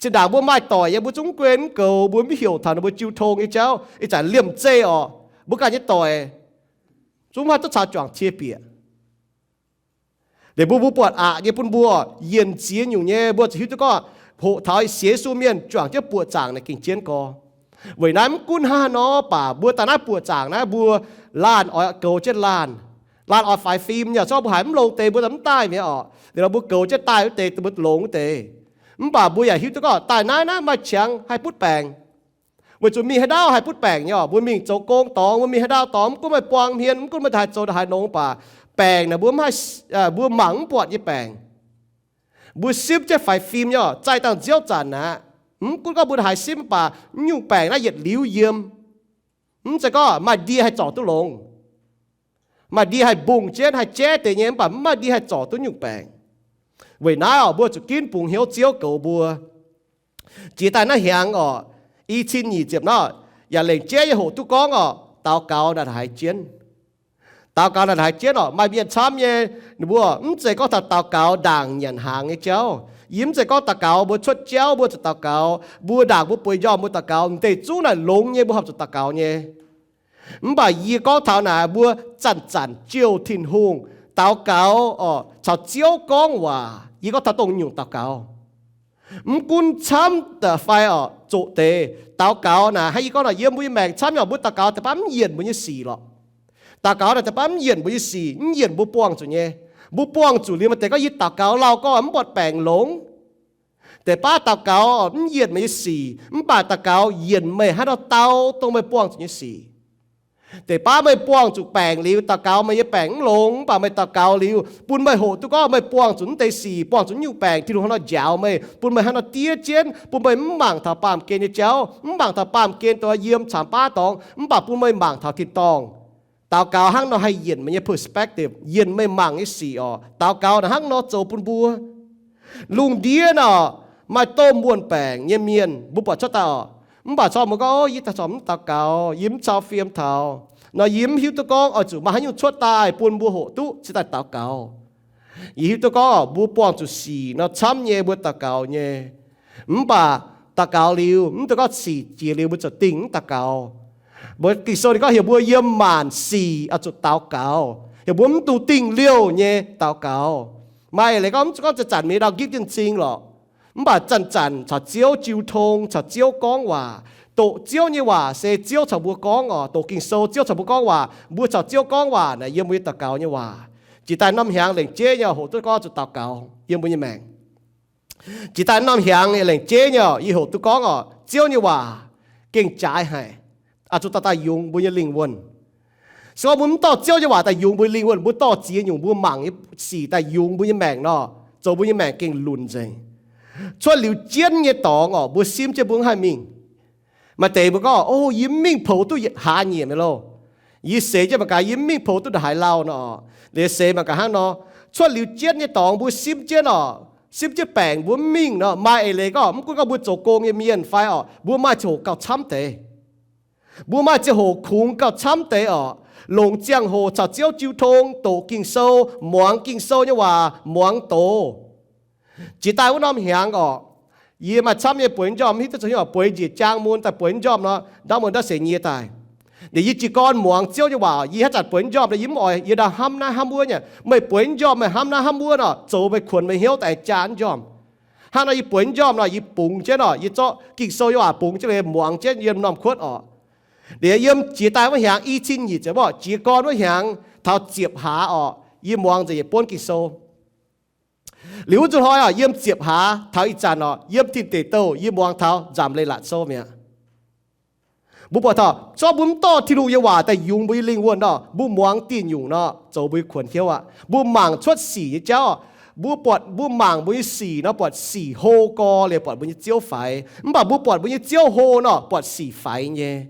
Zinh ndaangc mbuo maaih doic nyei, mbuo zungv mv guei mv goux, mbuo mv heuc taux ninh mbuo jiu tong nyei jauv. Ih zanc liemh zeih orqc, mbuo ganh nyei doic zungv mv haih duqv caux juangc cie bieqc. Liuz mbuo, mbuo buatc aqc nyei bun mbuo yienc ziex nyungc nyei, mbuo zuqc hiuv duqv gorngv hoqc taux sienx Yesu mienh juangc jienv buoqc zaangc naaic gengh jienv gorx. Weic naaiv mv gunv hnangv haaix nor baac mbuo daaih naaiv buoqc zaangc naaiv mbuo laanh oix goux jienv laanh. Laanh oix faix fim nyei, se gorngv mbuo haiz mv longx deix mbuo mv daaih mi'aqv orqc. Liuz nor mbuo goux jienv daaih wuov deix, mbuo longx wuov deix. Mv baac mbuo yaac hiuv duqv gorngv daaih naaiv naaiv maaih qangx haih butv baengc. Weic zuqc mingh haaix ndau haih butv baengc nyei orqc. Mbuo mingh zoux gong dorngx, mbuo mingh haaix ndau dorngx, mv gunv meih buang hmien, mv gunv meih daaih haaix zoux haaix nongx baac, baengc naaic mbuo mv haih, mbuo mangc mv buatc nyei baengc. Mbuo simv jienv faix fim nyei orqc, zaih dangh nziouv zanc aqv. Mv gunv gorngv mbuo haiz simv mv baac, nyungc baengc naaiv yietc liuz yiem. Mv zeiz gorngv maaih ndie haih zorc duqv longx. Maaih ndie haih mbungh jienv haih jaiv deix nyei, mv baac mv maaih ndie haih zorc duqv nyungc baengc. Weic naaiv orqc, mbuo zuqc ginv bungx hnyouv Ziouv goux mbuo. Jiex daaih naaiv hnyangx orqc, i cin nyic ziepc nor, yaac lengc jeiv nyei hoqc duqv gorngv orqc, daux gaux naaic haiz jienv. Daux gaux naaic haiz jienv orqc, maaih mienh camv nyei, ninh mbuo mv zeiz gorngv taux daux gaux ndaangc nyanc hnaangx nyei jauv. Yie mv zeiz gorngv daux gaux mbuo cuotv jauv mbuo zuqc daux gaux, mbuo ndaangc mbuo bueix njormh mbuo daux gaux, m'deix zungv naaic longx nyei mbuo horpc zuqc daux gaux nyei. Mv baac yie gorngv taux naaic mbuo zanc-zanc jouh Tin-Hungh, daux gaux orqc, caux Ziouv gorngv waac. Yie gorngv taux dongh nyungc daux gaux. Mv gunv camv daaih fai orqc, zoqc deix daux gaux naaic, hnangv yie gorngv naaic, yiem mbuo nyei maengc camv nyei orqc, mbuo daux gaux deix baav mv yienc mbuo nyei sic lorqc. Daux gaux naaic deix baav mv yienc mbuo nyei sic, mv yienc mbuo buangh zuqc nyei. Mbuo buangh zuqc liuz maaih deix gorngv yie daux gaux lauh gorngv mv buatc baengc longx. Deix baav daux gaux mv yienc meih nyei sic, mv baac daux gaux yienc meih haaix nor dau dongh meih buangh zuqc nyei sic. Deix baav meih buangh zuqc baengc liuz, daux gaux meih nyei baengc mv longx, mv baac meih daux gaux liuz bun meih hoqc duqv gorngv meih buangh zuqc mv deix sic, buangh zuqc nyungc baengc, Tin-Hungh haaix nor njaaux meih, bun meih haaix nor diev jienv, bun meih mv mangc taux baamh gen nyei jauv, mv mangc taux baamh gen dongh yiem caamx baav dorngx, mv baac bun meih mangc taux tin-dorngh. Daux gaux hnangv nor haih yienc meih nyei perspective, yienc meih mangc nyei sic orqc. Daux gaux naaic hnangv nor zoux bun mbuo. Lungh ndiev nor, maaih domh wuon-baengc nyei mienh mbuo buatc cuotv daaih orqc. Mv baac corc mbuo gorngv, Yie daaih corc mv daux gaux, yie mv cau fiem taux. Nor yie mv hiuv duqv gorngv oix zuqc maaih haaix nyungc cuotv daaih bun mbuo hoqc duqv cingx daaih daux gaux. Yie hiuv duqv gorngv mbuo buangh zuqc sic nor camv nyei mbuo daux gaux nyei. Mv baac daux gaux liuz, mv deix gorngv sic jiex liuz mbuo zuqc dingh mv daux gaux. Mbuo Ging-Sou ninh gorngv heuc mbuo yiem maanc sic oix zuqc daux gaux. Heuc mbuo mv dungx dingh liouh nyei daux gaux. Maaih leiz gorngv mv zeiz gorngv zanc-zanc mingh ndau nqipv jienv m'zing lorqc. Mv baac zanc-zanc caux Ziouv jiu tong, caux Ziouv gorngv waac, doqc Ziouv nyei waac se Ziouv caux mbuo gorngv orqc. Doqc Ging-Sou Ziouv caux mbuo gorngv waac, mbuo caux Ziouv gorngv waac naaic yiem mbuo nyei daux gaux nyei waac. Jiex daaih norm hnyangx lengc jeiv nyei hoqc duqv gorngv zuqc daux gaux yiem mbuo nyei maengc. Jiex daaih norm hnyangx lengc jeiv nyei yie hoqc duqv gorngv orqc, Ziouv nyei waac gengh jaaix haic, oix zuqc dorh daaih yungz mbuo nyei lingh wuonh. Se gorngv mbuo mv dorh Ziouv nyei waac daaih yungz mbuo nyei lingh wuonh, mbuo dorh ziex nyungc mbuo mangc nyei sic daaih yungz mbuo nyei maengc nor, zoux mbuo nyei maengc gengh lunc nzengc. Cuotv liuz jienv nyei dorngx orqc, mbuo simv jienv mbuo mv haih mingh. Maaih deix mbuo gorngv, O, yie mv mingh poux duqv yietc hlaax nyieqc mi'aqv loh. Yie seix jienv mangc gaax, yie mv mingh poux duqv ndongc haaix lauh nor. Liuz seix mangc gaax hnangv nor. Cuotv liuz jienv nyei dorngx mbuo simv jienv orqc, simv jienv baengc mbuo mv mingh nor, maaih eix leiz gorngv mv gunv gorngv mbuo zoux gong nyei mienh fai orqc, mbuo maaih ziangh hoc gauh camv deix. Mbuo maaih ziangh hoc kungx gauh camv deix orqc. Longc ziangh hoc caux Ziouv jiu tong, doqc Ging-Sou, muangx Ging-Sou nyei waac, muangx doz. Jiex daaih wuov norm hnyangx orqc, yie maaih camv nyei bueix njormh, mv hiuv duqv zoux hnyouv orqc, bueix njiec jaang mun daaih bueix njormh nor, ndau mun ndau seix nyie daaih. Liuz yie jiez gorn muangx Ziouv nyei waac, yie haaix zanc bueix njormh nor, yie mv oix yie ndau hnamv naaiv hnamv wuov nyei. Meih bueix njormh meih hnamv naaiv hnamv wuov nor, zoux meih kuonx meih hnyouv daaih jaa njormh. Hnangv nor yie bueix njormh nor, yie bungx jienv orqc, yie zorqv Ging-Sou nyei waac bungx jienv liuz muangx jienv yiem norm kuotv orqc. Liuz yiem jiex daaih wuov hnyangx, i cin nyic ziepc orqc, jiez gorn wuov hnyangx, taux ziepc hlaax orqc, yie muangx nzengc yietc buonv Ging-Sou. Liuz wuov nzunc hnoi orqc, yiem ziepc hlaax taux ih zanc orqc, yiem Tin Deic Douh yie muangx taux Nzamc Leiz-Latc Sou mi'aqv. Mbuo buatc taux, se gorngv mbuo mv dorh Tin-Hungh nyei waac daaih yungz mbuo nyei lingh wuonh nor, mbuo muangx diuh nyungc nor, zoux mbuo nyei kuonx hnyouv aqv. Mbuo mangc cuotv sic nyei jauv, mbuo buatc, mbuo mangc mbuo nyei sic nor, buatc sic hlo gorx liuz buatc mbuo nyei Ziouv faix. Mv baac mbuo buatc mbuo nyei Ziouv hlo nor, buatc sic faix nyei.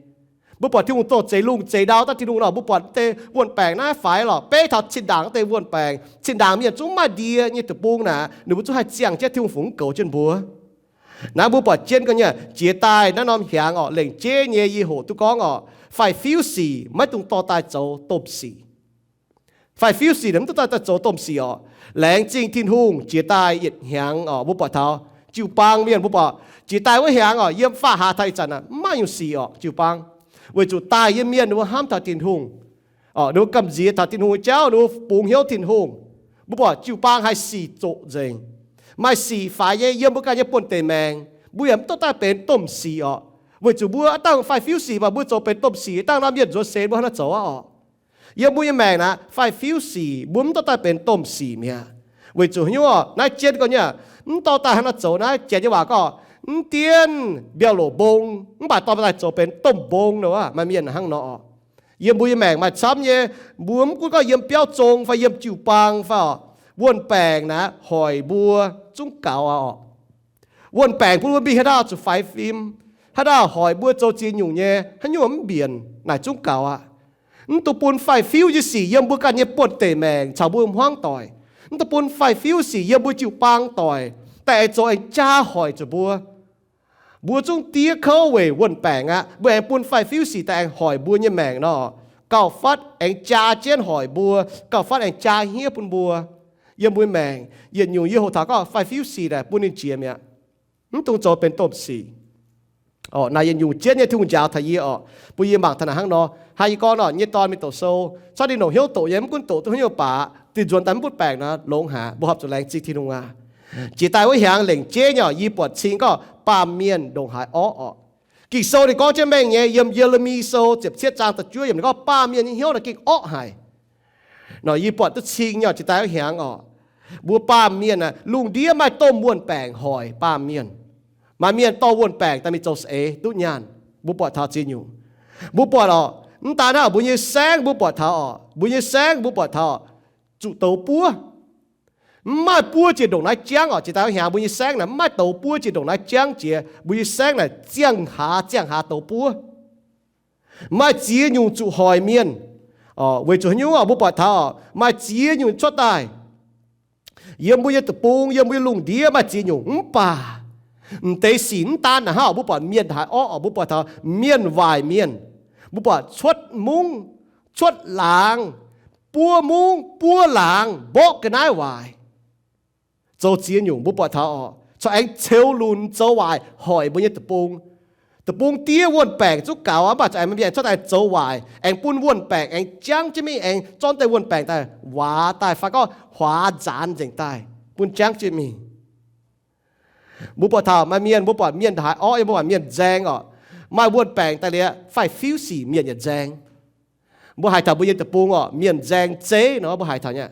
Mbuo buatc Tin-Hungh zoux zeix lungh zeix ndau daaih Tin-Hungh nor, mbuo buatc deix wuon-baengc naaiv faix lorqc, beiv taux zinh ndaangc deix wuon-baengc, zinh ndaangc mienh zungv maaih ndie nyei deic-bung naaic, ninh mbuo zungv haih ziangh jienv Tin-Hungh fungx goux jienv mbuo. Naaiv mbuo buatc jienv ga'nyiec jiex daaih naaiv norm hnyangx orqc, lengc jeiv nyei yie hoqc duqv gorngv orqc, faix-fiuv sic maiv dungx dorh daaih zoux domh sic. Faix-fiuv sic mv dungx dorh daaih zoux domh sic orqc. Laengz zingh Tin-Hungh, jiex daaih yietc hnyangx orqc, mbuo buatc taux jiu-baang mienh, mbuo buatc jiex daaih wuov hnyangx orqc, yiem faam haaix taux ih zanc aac, maiv maaih nyungc sic orqc, jiu-baang. Weic zuqc daaih nyei mienh ninh mbuo hnamv taux Tin-Hungh orqc, ninh mbuo gamh nziex taux Tin-Hungh nyei jauv, ninh mbuo bungx hnyouv Tin-Hungh. Mbuo buatc jiu-baang haiz sic zoqc nzengc, maaih sic faix nyei yiem mbuo ganh nyei buonv-deic maengx, mbuo yaac mv dorh daaih benx domh sic orqc. Weic zuqc mbuo aav dangh faix-fiuv sic, mv baac mbuo zoux benx domh sic, dangh norm mienh nzuonx seix mbuo hnangv naaiv zoux aqv orqc. Yiem mbuo nyei maengc naaic, faix-fiuv sic mbuo mv dorh daaih benx domh sic mi'aqv. Weic zuqc haaix nyungc orqc? Naaiv jienv gorngv nyei, mv dorh daaih hnangv naaiv zoux naaiv, Janx nyei waac gorngv, mv dienv mbiauh loc mbong, mv baac dorh daaih zoux benx domh mbong nor, maaih mienh hnangv nor orqc. Yiem mbuo nyei maengc maaih camv nyei, mbuo mv gunv gorngv yiem biauv zong fai yiem jiu-baang fai orqc, wuon-baengc naaic hoic mbuo zungv gaux aqv orqc. Wuon-baengc bun mbuo mingh haaix dauh zuqc faix fim, haaix dauh hoic mbuo zoux ziex nyungc nyei, haaix nyungc mv mbienc naaic zungv gaux aqv. Mv dungx bun faix-fiuv nyei sic yiem mbuo ganh nyei buonv-deic maengc caux mbuo hmuangv doic. Mv dungx bun faix-fiuv sic yiem mbuo jiu-baang doic, daaih aengx zoux aengx jaa hoic zuqc mbuo. Mbuo zungv diev kouv weic wuon-baengc aqv. Mbuo aengx bun faix-fiuv sic daaih aengx hoic mbuo nyei maengc nor, gauh fatv aengx jaa jienv hoic mbuo, gauh fatv aengx jaa hniev bun mbuo. Yiem mbuo maengc yietc nyungc yie hoqc taux gorngv faix-fiuv sic naaic bun ninh jiex mi'aqv. Mv dungx zoux benx domh sic. Naaic yietc nyungc jienv nyei Tin-Hungh njaaux taux yie orqc, bun yie mangc taux naaic hnangv nor. Hnangv yie gorngv orqc, nyei dorn mingh doqc sou, cuotv ninh longc hnyouv doqc nyei, mv gunv doqc duqv haaix nyungc baac, dinh nzuonx daaih mv butv baengc nor, longx haic. Mbuo horpc zuqc laengz zingh Tin-Hungh aqv. Jiex daaih wuov hnyangx lengc jeiv nyei orqc, yie buatc cing gorngv baamh mienh ndongc haaix orqv orqc. Ging-Sou ninh gorngv jienv mengh nyei, yiem Ye^le^mi Sou ziepc cietv zaang da'juov yiemc ninh gorngv baamh mienh nyei hnyouv naaic gengh orqv haic. Nor yie buatc duqv cing nyei orqc, jiex daaih wuov hnyangx orqc, mbuo baamh mienh aah, lungh ndiev maaih domh wuon-baengc hoic baamh mienh. Maaih mienh dorh wuon-baengc daaih mingh zoux saeng-eix duqv nyaanh. Mbuo buatc taux ziex nyungc. Mbuo buatc orqc, mv daan hnangv mbuo nyei saengv, mbuo buatc taux orqc, mbuo nyei saengv mbuo buatc taux orqc, zuqc douz buov. Mv maaih buov jiex ndongc naaiv jangv orqc. Jiex daaih wuov hnyangx mbuo nyei saengv naaic mv maaih douz buov jiex ndongc naaiv jangv jiex, mbuo nyei saengv naaic ziangh haaz ziangh haaz douz buov. Maaih ziex nyungc zuqc hoic mienh. Weic zuqc haaix nyungc orqc? Mbuo buatc taux orqc, maaih ziex nyungc cuotv daaih. Yiem mbuo nyei deic-bung, yiem mbuo nyei lungh ndiev maaih ziex nyungc, mv baac m'deix sic mv daan naaic hnangv orqc. Mbuo buatc mienh haaix orqv orqc? Mbuo buatc taux mienh waaic mienh. Mbuo buatc cuotv mungv, cuotv laangz, buov mungv, buov laangz, mborqv ga'naaiv waaic, zoux ziex nyungc. Mbuo buatc taux orqc, corc aengx ceux lunx zoux waaic hoic mbuo nyei deic-bung. Deic-bung diev wuon-baengc zungv gaux aqv, mv baac corc aengx maaih mienh cuotv daaih zoux waaic, aengx bun wuon-baengc aengx jangv jienv mingh, aengx zorqv deix wuon-baengc daaih waaz daaih fai gorngv huaax nzaanx nzengc daaih bun jangv jienv mingh. Mbuo buatc taux maaih mienh, mbuo buatc mienh haaix orqv, yie mbuo buatc mienh nzaeng orqc, maaih wuon-baengc daaih liuz, faix-fiuv sic mienh yietc nzaeng. Mbuo haiz taux mbuo nyei deic-bung orqc, mienh nzaeng zeiv nor, mbuo haiz taux nyei.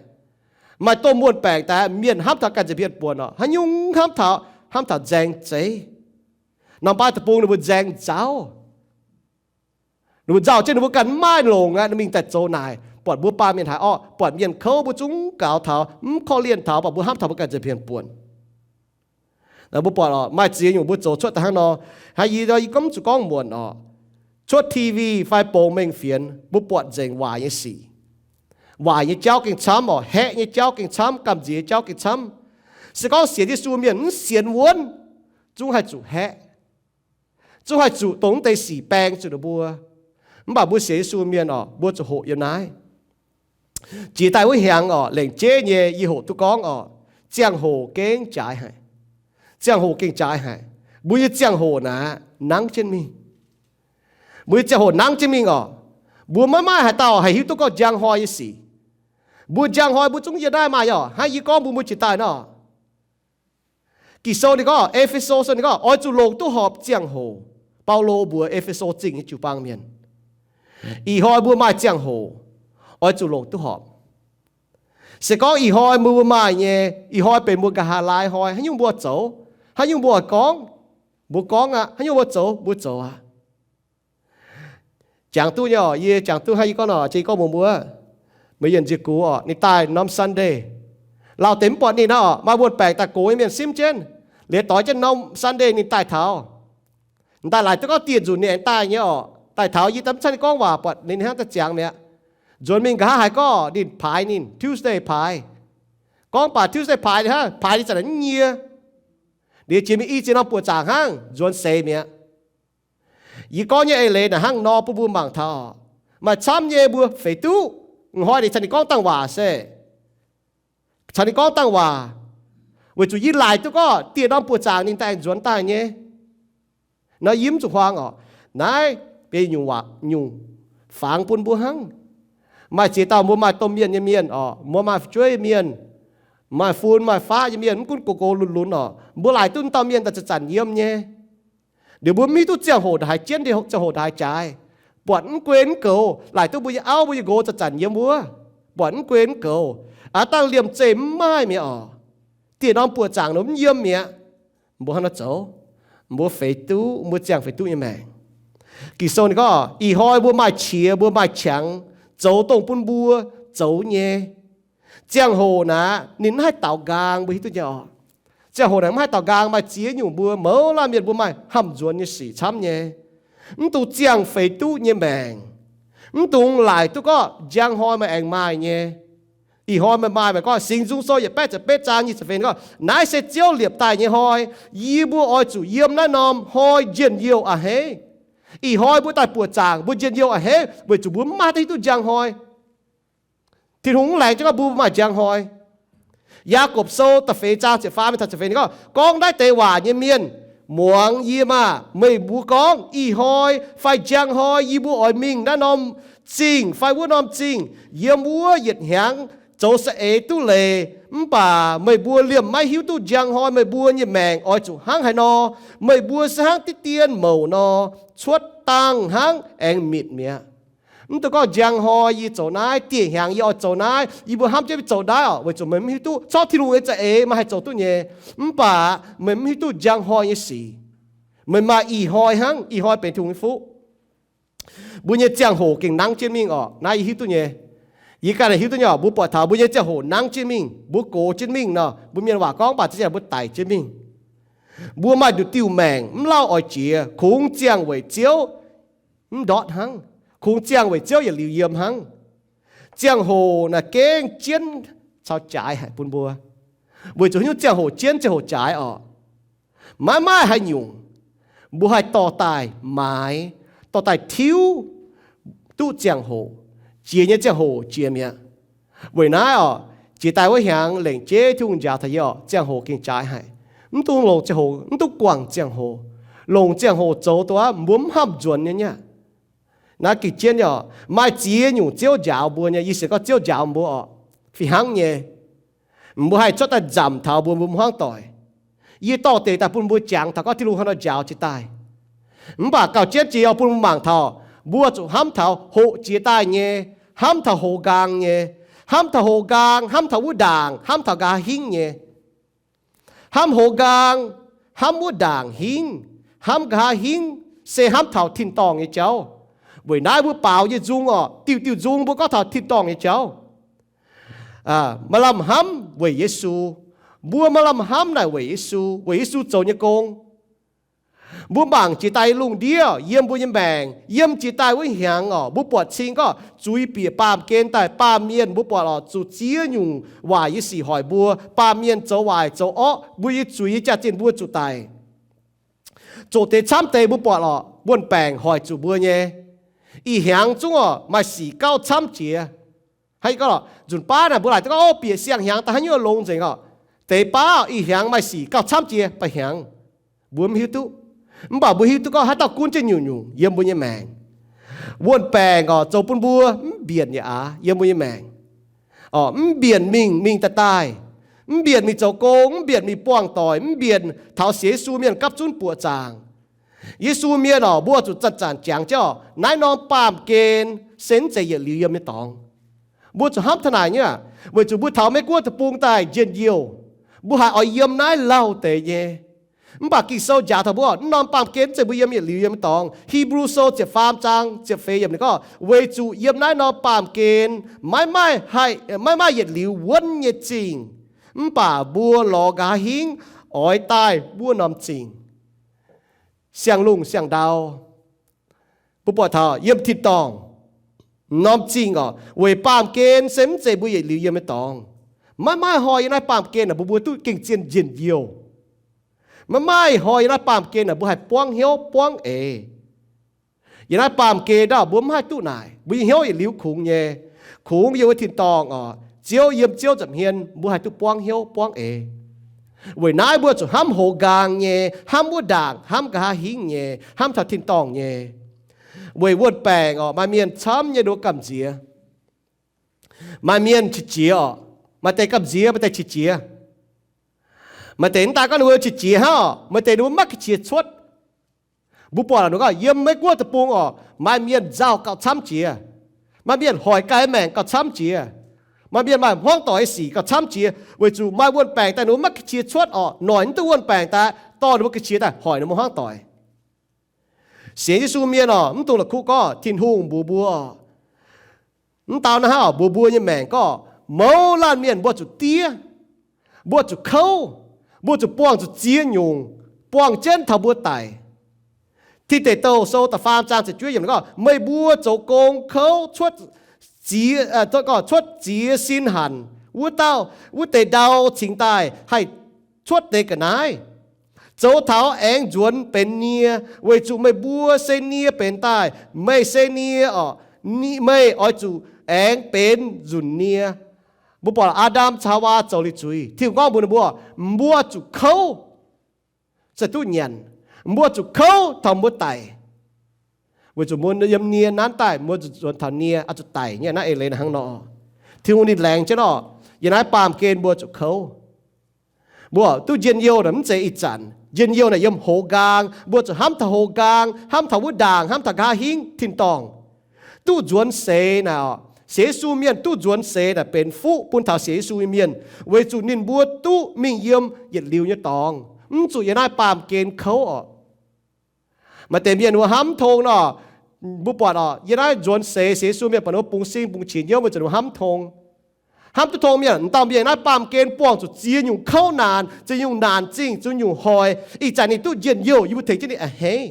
Maaih domh wuon-baengc daaih, mienh hnamv taux ganh nza'hmien buonc orqc, haaix nyungc hnamv taux, hnamv taux nzaeng zeiv. Norm-baav deic-bung ninh mbuo nzaeng nzauh. Ninh mbuo nzauh jienv ninh mbuo ganh mv maaih longc aqv, ninh mingh daaih zoux naaic, buatc mbuo baamh mienh haaix orqv, buatc mienh kouv mbuo zungv gaux taux, mv korv-lienh taux, buatc mbuo hnamv taux mbuo ganh nza'hmien buonc. Mbuo buatc orqc, maaih ziex nyungc mbuo zoux cuotv daaih hnangv nor. Hnangv yie, yie gorngv mv zuqc gorngv muonc orqc, cuotv T V fai bongx mengh fienx, mbuo buatc nzengc waaic nyei sic. Waaic nyei jauv gengh camv orqc, haeqv nyei jauv gengh camv, gamh nziex nyei jauv gengh camv. Se gorngv sienx Yesu mienh mv sienx wuonv, zungv haih zuqc haeqv, zungv haih zuqc dongh mv deix sic baeng zuqc ninh mbuo. Mv baac mbuo sienx Yesu mienh orqc, mbuo zuqc hoqc yiem naaiv. Jiex daaih wuov hnyangx orqc, lengc jeiv nyei yie hoqc duqv gorngv orqc, ziangh hoc gengh jaaix haic. Ziangh hoc gengh jaaix haic. Mbuo nyei ziangh hoc naaic nangv jienv mingh. Mbuo nyei ziangh hoc nangv jienv mingh orqc, mbuo maiv maaih haaix dauh haih hiuv duqv gorngv njang hnoi nyei sic. Mbuo njang hnoi mbuo zungv yiem naaiv maaih nyei orqc. Hnangv yie gorngv mbuo, mbuo jiex daaih nor, Ging-Sou ninh gorngv, E^fe^so Sou ninh gorngv, oix zuqc longc duqv horpc ziangh hoc. Baulo mbuox E^fe^so Zingh nyei jiu-baang mienh, ih hnoi mbuo maaih ziangh hoc, oix zuqc longc duqv horpc. Se gorngv ih hnoi mbuo maaih nyei, ih hnoi benx mbuo nqa'haav laai hnoi, haaix nyungc mbuo zoux, haaix nyungc mbuo oix gorngv, mbuo gorngv aqv. Haaix nyungc mbuo zoux, mbuo zoux aqv. Jangx duqv nyei orqc, yie jangx duqv hnangv yie gorngv nor, jiex gorngv mbuox mbuo, Meiv Yienh nzie gux orqc, ninh daaih norm Sunday, lauh deix mv buatc ninh nor orqc, maaih wuon-baengc daaih gox nyei mienh simv jienv, liuz doix jienv norm Sunday ninh daaih taux. M'daaih laaic duqv gorngv dieh nzunc ninh aengx daaih nyei orqc. Daaih taux yie daaih mv cangv ninh gorngv waac, buatc ninh hnangv daaih ziangx mi'aqv. Nzuonx mingh nqa'haav haiz gorngv ninh paaix ninh, Tuesday paaix. Gorngv baac Tuesday paaix ninh hnangv, paaix ninh zanc naaic mv nyie. Liuz jiex mingh i ziex norm buoqc zaangc hnangv, nzuonx seix mi'aqv. Yie gorngv nyei eix leiz naaic hnangv nor bun mbuo mangc taux, maaih camv nyei mbuo feix duqv. Ih hnoi ninh caux ninh gorngv dangh waac se, caux ninh gorngv dangh waac, weic zuqc yie laaic duqv gorngv dieh norm buoqc zaangc ninh daaih nzuonx daaih nyei. Nor yie mv zuqc huaang orqc. Naaiv benx nyungc waac nyungc fangx bun mbuo hnangv. Maaih ziex dauh mbuo maaih domh mienh nyei mienh orqc, mbuo maaih fu'jueiv mienh, maaih fun maaih faqv nyei mienh, mv gunv gox gox lunx lunx orqc, mbuo laaic duqv dauh mienh daaih zanc-zanc yiem nyei. Liuz mbuo mv hiuv duqv ziangh hoc ndongc haaix jienv, ziangh hoc ndongc haaix jaaix. Buatc mv guei mv goux, laaic duqv mbuo nyei auv, mbuo nyei nqox zanc-zanc yiem wuov, buatc mv guei mv goux, aav dangh liemh zeih mv maaih mi'aqv oc. Dieh norm buoqc zaangc nor mv yiem mi'aqv. Mbuo hnangv nor zoux, mbuo feix duqv, mbuo ziangh feix duqv nyei maengc. Ging-Sou ninh gorngv, ih hnoi mbuo maaih qiex, mbuo maaih qangx, zoux dongh bun mbuo zoux nyei. Ziangh hoc naaic ninh mv haih daaux nqaang, mbuo hiuv duqv nyei oc. Ziangh hoc naaic mv haih daaux nqaang, maaih ziex nyungc mbuo mouz laanh mienh mbuo maaih hnamv nzuonx nyei sic camv nyei. Mv dungx ziangh feix duqv nyei maengc. Mv dungx laaic duqv gorngv njang hnoi meih aengx maaih nyei. Ih hnoi meih maaih, meih gorngv Singx Nzung Sou yietc baeqv ziepc betv zaang nyic ziepc feix gorngv, naaiv se Ziouv liepc daaih nyei hnoi. Yie mbuo oix zuqc yiem naaiv norm hnoi njien-youh a'hneiv. Ih hnoi mbuo daaih buoqc zaangc, mbuo njien-youh a'hneiv weic zuqc mbuo mv maaih hiuv duqv njang hnoi. Tin-Hungh mv laengz jienv gorngv mbuo maaih njang hnoi. Yaagorpc Sou da'feix zaang ziepc faam mingh taux ziepc feix ninh gorngv, gorngv naaiv deix waac nyei mienh, muangx yie maah! Meih mbuo gorngv, ih hnoi fai njang hnoi yie mbuo oix mingh naaiv norm zingh fai wuov norm zingh, yiem wuov yietc hnyangx zoux saeng-eix duqv leiz. Mv baac meih mbuo liemh maiv hiuv duqv njang hnoi meih mbuo nyei maengc oix zuqc hnangv haaix nor. Meih mbuo se hnangv diqv dien mouc nor, cuotv dangh hnangv aengx mitc mi'aqv. Mv dungx gorngv njang hnoi yie zoux naaiv, dieh hnyangx yie oix zoux naaiv, yie mbuo hnamv jienv zoux naaiv oc, weic zuqc meih mv hiuv duqv. Corc Tin-Hungh nyei za'eix meih haih zoux duqv nyei, mv baac meih mv hiuv duqv njang hnoi nyei sic. Meih maaih ih hnoi hnangv, ih hnoi benx Tin-Hungh nyei fuqv. Mbuo nyei ziangh hoc gengh nangv jienv mingh oc. Naaiv yie hiuv duqv nyei. Yie ganh hiuv duqv nyei oc. Mbuo buatc taux mbuo nyei ziangh hoc nangv jienv mingh, mbuo gox jienv mingh nor, mbuo mienh waac gorngv mv baac za'gengh mbuo daic jienv mingh. Mbuo maaih nduqc diuh maengc mv lauh oix jiex, kungx ziangh weic Ziouv mv ndortv hnangv. Kungx ziangh weic Ziouv yietc liuz yiem hnangv. Ziangh hoc naaic gengh jienv caux jaaix haic bun mbuo, weic zuqc haaix nyungc ziangh hoc jienv ziangh hoc jaaix oc. Maiv maaih haaix nyungc mbuo haih dorh daaih maaiz, dorh daaih tiuv duqv ziangh hoc, jiex nyei ziangh hoc jiex mi'aqv. Weic naaiv oc, jiex daaih wuov hnyangx lengc jeiv Tin-Hungh njaaux taux yie oc, ziangh hoc gengh jaaix haic. Mv dungx longc ziangh hoc, mv dungx guangc ziangh hoc. Longc ziangh hoc zoux dongh mbuo mv hnamv nzuonx nyei nyei aqv. Naaiv gengh jienv nyei oc. Maaih ziex nyungc Ziouv njaaux mbuo nyei, yie sienx gorngv Ziouv njaaux mbuo oc, fih hnangv nyei. Mbuo haih cuotv daaih nzamc taux mbuo, mbuo hmuangv doic. Yie dorh deix daaih bun mbuo jangx taux gorngv Tin-Hungh haaix nor njaaux jiex daaih. Mv baac gauh jienv jiex oix bun mbuo mangc taux, mbuo zuqc hnamv taux hoqc jiex daaih nyei, hnamv taux hoz nqaang nyei, hnamv taux hoz nqaang, hnamv taux wuov ndaangc, hnamv taux nqa'haav hingv nyei. Hnamv hoz nqaang, hnamv wuov ndaangc hingv, hnamv nqa'haav hingv, se hnamv taux tin-dorngh nyei jauv. Weic naaiv mbuo baaux nyei nzung oc, diuh diuh nzung mbuo gorngv taux tin-dorngh nyei jauv. Maaih lamh hnamv weic Yesu. Mbuo maaih lamh hnamv naaic weic Yesu, weic Yesu zoux nyei gong. Mbuo mangc jiex daaih lungh ndiev yiem mbuo nyei maengc, yiem jiex daaih wuov hnyangx oc, mbuo buatc cing gorngv zuiz bieqc baamh gen daaih, baamh mienh mbuo buatc oc, zuqc ziex nyungc waaic nyei sic hoic mbuo. Baamh mienh zoux waaic zoux orqv, mbuo nyei zuiz nyei jaax-zinh mbuo zuqc daic. Zoqc deix camv deix mbuo buatc oc, wuon-baengc hoic zuqc mbuo nyei. Ih hnyangx zungv oc, maaih sic gauh camv jiex. Hnangv gorngv nzunc baav naaic mbuo laaic duqv gorngv, o, bieqc siang-hnyangx daaih haaix nyungc longx nzengc oc. Deix baav ih hnyangx maaih sic gauh camv jiex, ba'hnyangx mbuo mv hiuv duqv. Mv baac mbuo hiuv duqv gorngv haaix dauh gunv jienv nyungc-nyungc yiem mbuo nyei maengc. Wuon-baengc oc, zoux bun mbuo mv mbienc yaac aav yiem mbuo nyei maengc. Mv mbienc mingh, mingh daaih daaih, mv mbienc mingh zoux gong, mv mbienc mingh buangh doic, mv mbienc taux sienx Yesu mienh gapv zunv buoqc zaangc. Yesu mienh oc, mbuo zuqc zanc-zanc jangx jienv oc, naaiv norm baamh gen se mv zeiz yietc liuz yiem nyei dorngx. Mbuo zuqc hnamv taux naaic nyei aqv, weic zuqc mbuo taux Meiv Guoqv deic-bung daaih njien-youh, mbuo haiz oix yiem naaiv lauh deix nyei. Mv baac Ging-Sou njaaux taux mbuo, naaiv norm baamh gen mv zeiz mbuo yiem yietc liuz yiem nyei dorngx. Hipv^lu Sou ziepc faam zaang ziepc feix yiemc ninh gorngv, weic zuqc yiem naaiv norm baamh gen maiv maaih, maiv maaih yietc liuz wuonv nyei zingh, mv baac mbuo lorz nqa'haav hingv oix daaih wuov norm zingh, siang-lungh siang-ndau. Mbuo buatc taux yiem tin-dorngh norm zingh oc, weic baamh gen se mv zeiz mbuo yietc liuz yiem nyei dorngx. Maiv maaih hnoi yiem naaiv baamh gen naaic mbuo, mbuo duqv gengh zien njien-youh. Maiv maaih hnoi yiem naaiv baamh gen naaic mbuo haih buangv hnyouv buangv eix. Yiem naaiv baamh gen naaic mbuo mv haih duqv naaic, mbuo nyei hnyouv yietc liuz kungx nyei. Kungx yiem wuov tin-dorngh oc, Ziouv, yiem Ziouv nza'hmien mbuo haih duqv buangv hnyouv buangv eix. Weic naaiv mbuo zuqc hnamv hoz nqaang nyei, hnamv wuov ndaangc, hnamv nqa'haav hingv nyei, hnamv taux tin-dorngh nyei. Weic wuon-baengc oc, maaih mienh camv nyei nduov gamh nziex. Maaih mienh qiex jiez oc, maaih deix gamh nziex, maaih deix qiex jiez. Maaih deix mv daan gorngv ninh mbuo qiex jiez hnangv oc, maaih deix ninh mbuo maiv qiex jiez cuotv. Mbuo buatc ninh gorngv yiem Meiv Guoqv deic-bung orqc, maaih mienh nzauh gauh camv jiex, maaih mienh hoic ganh maengc gauh camv jiex, maaih mienh maaih hmuangv doic nyei sic gauh camv jiex, weic zuqc maaih wuon-baengc daaih ninh mbuo maiv ga'qiex cuotv orqc, noic mv duqv wuon-baengc daaih dorh ninh mbuo ga'qiex daaih hoic ninh mbuo hmuangv doic. Sienx Yesu mienh orqc, mv dungx la'kuqv gorngv Tin-Hungh mbuox mbuo orqc, mv dau naaiv hnangv orqc, mbuox mbuo nyei maengc gorngv mouz laanh mienh mbuo zuqc diev, mbuo zuqc kouv, mbuo zuqc buangh zuqc ziex nyungc, buangh jienv taux mbuo daic. Tin Deic Douh Sou da'faam zaang ziepc juov yiemc gorngv, meih mbuo zoux gong kouv cuotv ziex, cuotv ziex sin hanc, wuov dauh, wuov deix ndau cingx daaih haih cuotv deix ga'naaiv, zoux taux aengx nzuonx benx nie, weic zuqc meih mbuo se nie benx daaih, meih se nie orqc, meih oix zuqc aengx benx nzunc nie. Mbuo buatc Aa^ndam caux Haawaa zoux liuz zuiz, Tin-Hungh gorngv mbuox ninh mbuo, mbuo zuqc kouv, se duqv nyanc, mbuo zuqc kouv taux mbuo daic. Weic zuqc mbuo yiem nie nanv daaih, mbuo zuqc nzuonx taux nie, oix zuqc daic nyei. Naaiv eix leiz naaic hnangv nor. Tin-Hungh ninh laengz jienv orqc, yiem naaiv baamh gen mbuo zuqc kouv. Mbuo duqv njien-youh naaic mv zeiz ih zanc. Njien-youh naaic yiem hoz nqaang. Mbuo zuqc hnamv taux hoz nqaang, hnamv taux wuov ndaangc, hnamv taux nqa'haav hingv tin-dorngh. Duqv nzuonx seix naaic orqc, sienx Yesu mienh duqv nzuonx seix naaic benx fuqv bun taux sienx Yesu nyei mienh, weic zuqc ninh mbuo duqv mingh yiem yietc liuz nyei dorngx, mv zuqc yiem naaiv baamh gen kouv orqc. Maaih deix mienh ninh mbuo hnamv tong nor, mbuo buatc orqc, yiem naaiv nzuonx seix sienx Yesu mienh buatc ninh mbuo bungx sing bungx qiex nyiouv weic zuqc ninh mbuo hnamv tong. Hnamv duqv tong mienh, m'dauh mienh naaiv baamh gen buangh zuqc ziex nyungc kouv naanc, ziex nyungc naanc zingh, ziex nyungc hoic, ih zanc ninh duqv njien-youh, yie mbuo tengx jienv ninh a'hneiv.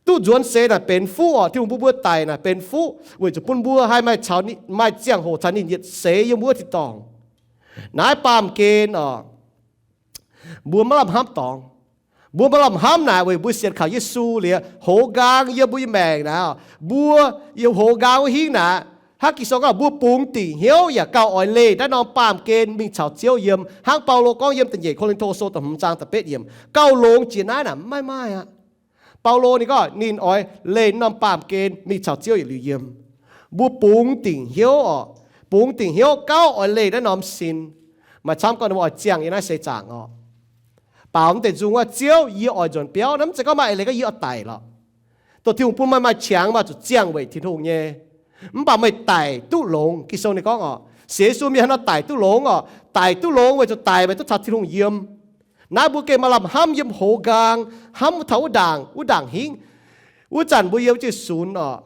Duqv nzuonx seix naaic benx fuqv orqc. Tin-Hungh bun mbuo daic naaic benx fuqv weic zuqc bun mbuo haih maaih caux, maaih ziangh hoc caux ninh yietc seix yiem wuov tin-dorngh. Naaiv baamh gen orqc, mbuo maiv lamh hnamv dorngx. Mbuo maiv lamh hnamv naaic weic mbuo sienx kaux Yesu liuz, hoz nqaang yiem mbuo nyei maengc naaic, mbuo yiem hoz nqaang wuov hingv naaic, hnangv Ging-Sou gorngv mbuo bungx dingc hnyouv yaac gauh oix leih naaiv norm baamh gen mingh caux Ziouv yiem. Hnangv Baulo gorngv yiem da'nyeic Ko^lin^to Sou da'hmz zaang da'betv yiemc, gauh longx jiex naaiv naaic maiv maaih aqv. Baulo ninh gorngv ninh oix leih norm baamh gen mingh caux Ziouv yietc liuz yiem. Mbuo bungx dingc hnyouv orqc, bungx dingc hnyouv gauh oix leih naaiv norm sin. Maaih camv gorngv ninh mbuo oix ziangh yiem naaiv seix zaangc orqc. Baaux mv deix nzung wuov, Ziouv, yie oix nzuonx biauv. Naaiv mv zeiz gorngv maaih eix leiz gorngv yie oix daic lorqc. Dongh Tin-Hungh bun meih maaih qangx, meih zuqc ziangh weic Tin-Hungh nyei. Mv baac meih daic duqv longx. Ging-Sou ninh gorngv orqc, sienx Yesu mienh hnangv nor daic duqv longx orqc. Daic duqv longx weic zuqc daic meih duqv caux Tin-Hungh yiem. Naaiv mbuo gengh maaih lamh hnamv yiem hoz nqaang, hnamv taux wuov ndaangc, wuov ndaangc hingv. Wuov zanc mbuo yiem jienv sunx orqc,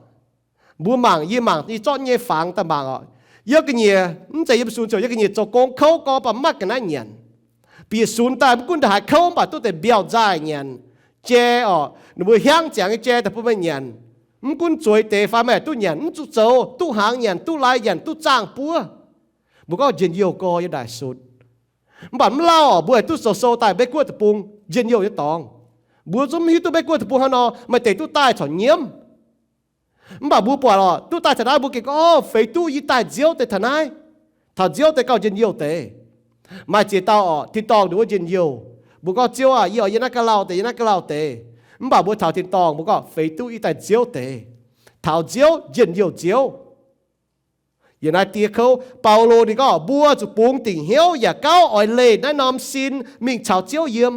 mbuo mangc, yie mangc yie zorqv nyei fangx daaih mangc orqc. Yie ga'nyiec mv zeiz yiem sunx ziouc yie ga'nyiec zoux gong kouv gorx baac mv maaih ga'naaiv nyanc. Bieqc sunx daaih mv gunv ndaaih haiz kouv mv baac duqv deix mbiauh nzaaih nyanc. Jai orqc, ninh mbuo hiaangv ziangx nyei jai daaih bun meih nyanc. Mv gunv zueiz deix fai meih duqv nyanc, mv zuqc zoux, duqv hnaangx nyanc, duqv lai nyanc, duqv zaangh buov. Mbuo gorngv njien-youh gorx yiem naaic sunx. Mv baac mv lauh orqc, mbuo haih duqv zoux sou daaih Meiv Guoqv deic-bung, njien-youh nyei dorngx. Mbuo zungv mv hiuv duqv Meiv Guoqv deic-bung hnangv nor, maaih deix duqv daaih caux nyiemv. Mv baac mbuo buatc orqc, duqv daaih taux naaiv mbuo gengh gorngv, Orv, feix duqv yie daaih nziouv deix taux naaiv. Taux nziouv deix gauh njien-youh deix. Maaih ziex dauh orqc, tin-dorngh ninh wuov njien-youh. Mbuo gorngv, Ziouv aah, yie oix yiem naaiv ga'lauh deix, yiem naaiv ga'lauh deix. Mv baac mbuo taux tin-dorngh mbuo gorngv, Feix duqv yie daaih nziouv deix. Taux nziouv, njien-youh nziouv. Yiem naaiv diev kouv, Baulo ninh gorngv, mbuo zuqc bungx dingc hnyouv yaac gauh oix leih naaiv norm sin mingh caux Ziouv yiem.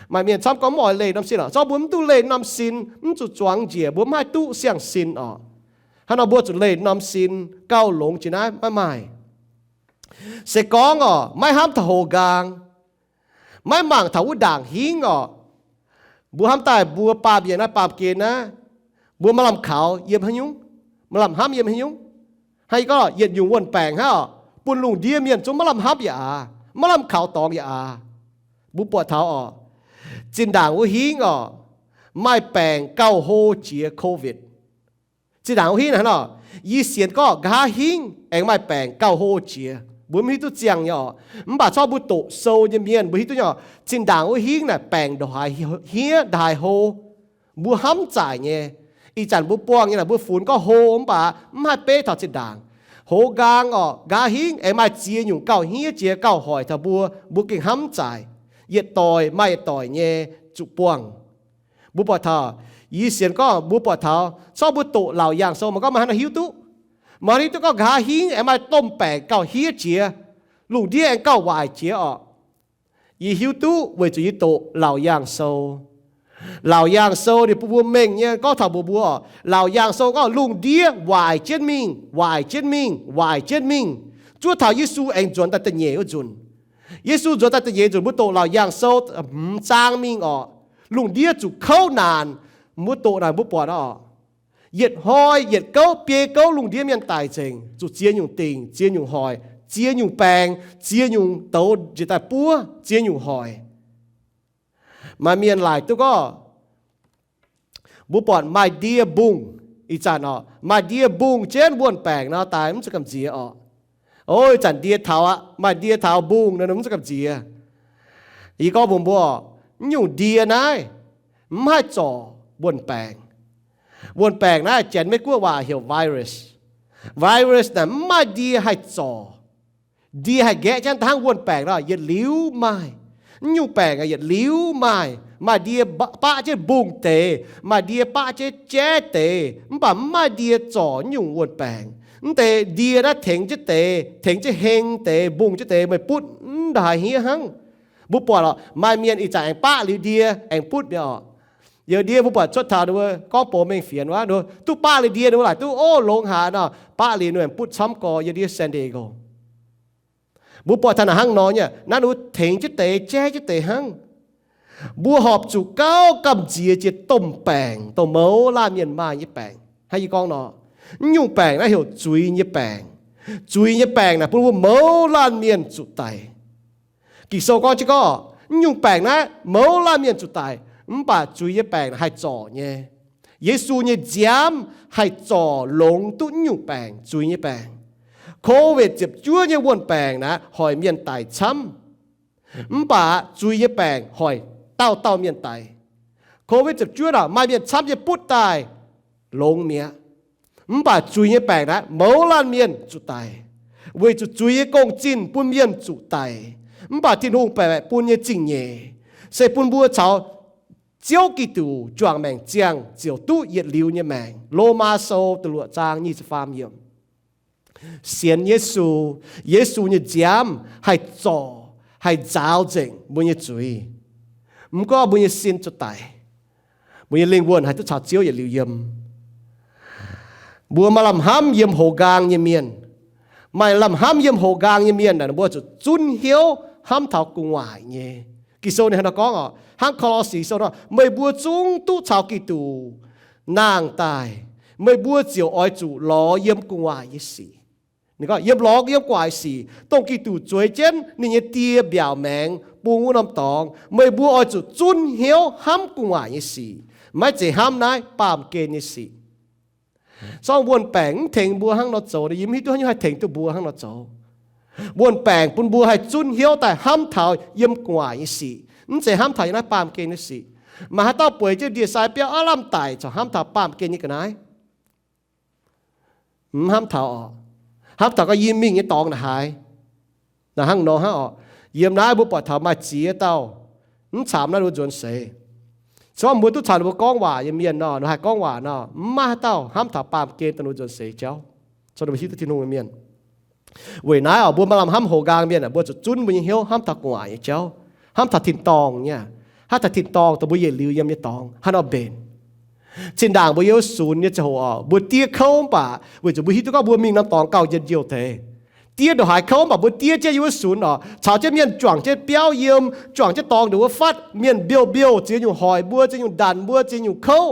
Maaih mienh camv gorngv mv oix leih norm sin orqc. Zorqv mbuo mv duqv leih norm sin, mv zuqc zuangx njiec, mbuo mv haih duqv siang-sin orqc. Hnangv nor mbuo zuqc leih norm sin gauh longx jiex naaiv maiv maaih. Se gorngv orqc, maiv hnamv taux hoz nqaang, maiv mangc taux wuov ndaangc hingv orqc, mbuo hnamv daaih mbuo baamh mienh naaiv baamh gen naaiv, mbuo maaih lamh kaux yiem haaix nyungc, maaih lamh hnamv yiem haaix nyungc. Hnangv yie gorngv, yietc nyungc wuon-baengc hnangv orqc, bun lungh ndiev mienh zungv maiv lamh hnamv yaac aav, maiv lamh kaux dorngx yaac aav. Mbuo buatc taux orqc, zinh ndaangc wuov hingv orqc, maaih baengc gauh hlo jiex Covid. Zinh ndaangc wuov hingv naaic hnangv orqc, yie sienx gorngv nqa'haav hingv aengx maaih baengc gauh hlo jiex. Mbuo mv hiuv duqv ziangh nyei orqc. Mv baac corc mbuo doqc sou nyei mienh mbuo hiuv duqv nyei orqc, zinh ndaangc wuov hingv naaic baengc ndongc haaix hniev ndongc haaix hlo. Mbuo hnamv zaaic nyei. Ih zanc mbuo buangh nyei naaic mbuo funx gorngv hlo mv baac mv haih beiv taux zinh ndaangc. Hoz nqaang orqc, nqa'haav hingv aengx maaih ziex nyungc gauh hniev jiex gauh hoic taux mbuo, mbuo gengh hnamv zaaic. Yietc doic maaih yietc doic nyei zuqc buangh. Mbuo buatc taux, yie sienx gorngv mbuo buatc taux, corc mbuo doqc Laauc Yaangh Sou mangc gorngv maaih haaix nor hiuv duqv. Maaih haaix nor hiuv duqv gorngv nqa'haav hingv aengx maaih domh baengc gauh hniev jiex, lungh ndiev aengx gauh waaic jiex orqc. Yie hiuv duqv weic zuqc yie doqc Laauc Yaangh Sou. Laauc Yaangh Sou ninh bun mbuo mengh nyei gorngv taux mbuox mbuo, Laauc Yaangh Sou gorngv lungh ndiev waaic jienv mingh, waaic jienv mingh, waaic jienv mingh, zuov taux Yesu aengx nzuonx daaih da'nyeic wuov nzunc. Yesu nzuonx daaih da'nyeic nzunc, mbuo doqc Laauc Yaangh Sou hmz zaang mingh orqc, lungh ndiev zuqc kouv naanc. Mbuo doqc naaic mbuo buatc orqc, yietc hnoi yietc gouv biei gouv lungh ndiev mienh daic nzengc, zuqc ziex nyungc dingc, ziex nyungc hoic, ziex nyungc baengc, ziex nyungc douz njiec daaih buov, ziex nyungc hoic. Maaih mienh laaic duqv gorngv, mbuo buatc maaih ndie mbungh, ih zanc orqc, maaih ndie mbungh jienv wuon-baengc nor daaih mv zuqc gamh nziex orqc. O, ih zanc ndie taux aqv, maaih ndie taux mbungh nor mv zuqc gamh nziex. Yie gorngv mbuox mbuo, mv nyungc ndie naaiv mv haih zorc wuon-baengc. Wuon-baengc naaiv Janx-Meiv Guoqv waac heuc virus. Virus naaic mv maaih ndie haih zorc. Ndie haih nqaeqv jienv hnangv wuon-baengc nor yietc liuz maaih. Mv nyungc baengc yietc liuz maaih. Maaih ndie baqv jienv mbungh deix, maaih ndie baqv jienv jaiv deix, mv baac mv maaih ndie zorc mv nyungc wuon-baengc. Mv deix ndie naaiv tengx jienv deix, tengx jienv heng deix, mbungh jienv deix, meih butv mv ndaaih hniev hnangv. Mbuo buatc lorqc, maaih mienh ih zanc aengx baqv liuz ndie aengx butv mi'aqv orqc. Youz ndie mbuo buatc cuotv taux ninh mbuo gorngv bouh mengh fienx wuov, ninh mbuo duqv baqv liuz ndie, ninh mbuo laaic duqv ov longx haic nor, baqv liuz ninh mbuo aengx butv camv gorx yiem ndie San Diego. Mbuo buatc taux naaic hnangv nor nyei, naaiv ninh mbuo tengx jienv deix, jaiv jienv deix hnangv. Mbuo horpc zuqc gauh gamh nziex jiex domh baengc, dongh mouz laanh mienh maaih nyei baengc. Hnangv yie gorngv nor, mv nyungc baengc naaiv heuc zuiz nyei baengc. Zuiz nyei baengc naaic bun mbuo mouz laanh mienh zuqc daic. Ging-Sou gorngv jienv gorngv, mv nyungc baengc naaiv mouz laanh mienh zuqc daic, mv baac zuiz nyei baengc naaic haih zorc nyei. Yesu nyei nziaamv haih zorc longx duqv mv nyungc baengc, zuiz nyei baengc. Covid ziepc juov nyei wuon-baengc naaiv hoic mienh daic camv, mv baac zuiz nyei baengc hoic dauh dauh mienh daic. Covid ziepc juov naaic maaih mienh camv nyei butv daaih longx mi'aqv. Mv baac zuiz nyei baengc naaiv mouz laanh mienh zuqc daic, weic zuqc zuiz nyei gong-zinh bun mienh zuqc daic. Mv baac Tin-Hungh baeqc bun nyei zingh nyeic se bun mbuo caux Ziouv Giduc juangc maengc ziangh ziouc duqv yietc liuz nyei maengc. Lomaa Sou da'luoqc zaang nyic ziepc faam yiemc. Sienx Yesu, Yesu nyei nziaamv haih zorc, haih nzaaux nzengc mbuo nyei zuiz. Mv gorngv mbuo nyei sin zuqc daic, mbuo nyei lingh wuonh haih duqv caux Ziouv yietc liuz yiem. Mbuo maaih lamh hnamv yiem hoz nqaang nyei mienh. Maaih lamh hnamv yiem hoz nqaang nyei mienh naaic, mbuo zuqc zunv hnyouv hnamv taux gu'nguaaic nyei. Ging-Sou ninh hnangv naaiv gorngv oc, hnangv Ko^lo^si Sou nor, meih mbuo zungv duqv caux Giduc nangh daaih, meih mbuo ziouc oix zuqc lorz yiem gu'nguaaic nyei sic. Ninh gorngv yiem lorz yiem gu'nguaaic sic, dongh Giduc zueiz jienv ninh nyei Die mbiaauc maengx bun wuov norm dorngx, meih mbuo oix zuqc zunv hnyouv hnamv gu'nguaaic nyei sic, maiv zeiz hnamv naaiv baamh gen nyei sic. Sorng wuon-baengc mv tengx mbuo hnangv nor zoux, yie mv hiuv duqv haaix nyungc haih tengx duqv mbuo hnangv nor zoux. Wuon-baengc bun mbuo haih zunv hnyouv daaih hnamv taux yiem gu'nguaaic nyei sic, mv zeiz hnamv taux yiem naaiv baamh gen nyei sic. Maaih haaix dauh bueix jienv ndie-sai biauv aav lamh daic corc hnamv taux baamh gen nyei ga'naaiv? Mv hnamv taux oc. Hnamv taux gorngv yie mingh nyei dorngx naaic haaix, naaic hnangv nor hnangv oc. Yiem naaiv mbuo buatc taux maaih ziex dauh mv caamx naaiv ninh mbuo nzuonx seix. Corc mbuo duqv caux ninh mbuo gorngv waac nyei mienh nor, ninh haih gorngv waac nor, mv maaih haaix dauh hnamv taux baamh gen dongh ninh mbuo nzuonx seix jauv. Corc ninh mbuo hiuv duqv Tin-Hungh nyei mienh. Weic naaiv oc, mbuo maaih lamh hnamv hoz nqaang mienh aah, mbuo zuqc zunv mbuo nyei hnyouv hnamv taux gu'nguaaic nyei jauv, hnamv taux tin-dorngh nyei, hnamv taux tin-dorngh dongh mbuo yietc liuz yiem nyei dorngx hnangv nor mbenc. Zinh ndaangc mbuo Yesu nyei ziangh hoc oc, mbuo diev kouv mv baac weic zuqc mbuo hiuv duqv gorngv mbuo mingh norm dorngx gauh njien-youh deix. Diev ndongc haaix kouv mv baac mbuo diev jienv Yesu nor, caux jienv mienh juangc jienv biauv yiem, juangc jienv dorngx ndongc wuov fatv, mienh mbiouh mbiouh, ziex nyungc hoic mbuo, ziex nyungc ndanc mbuo, ziex nyungc kouv,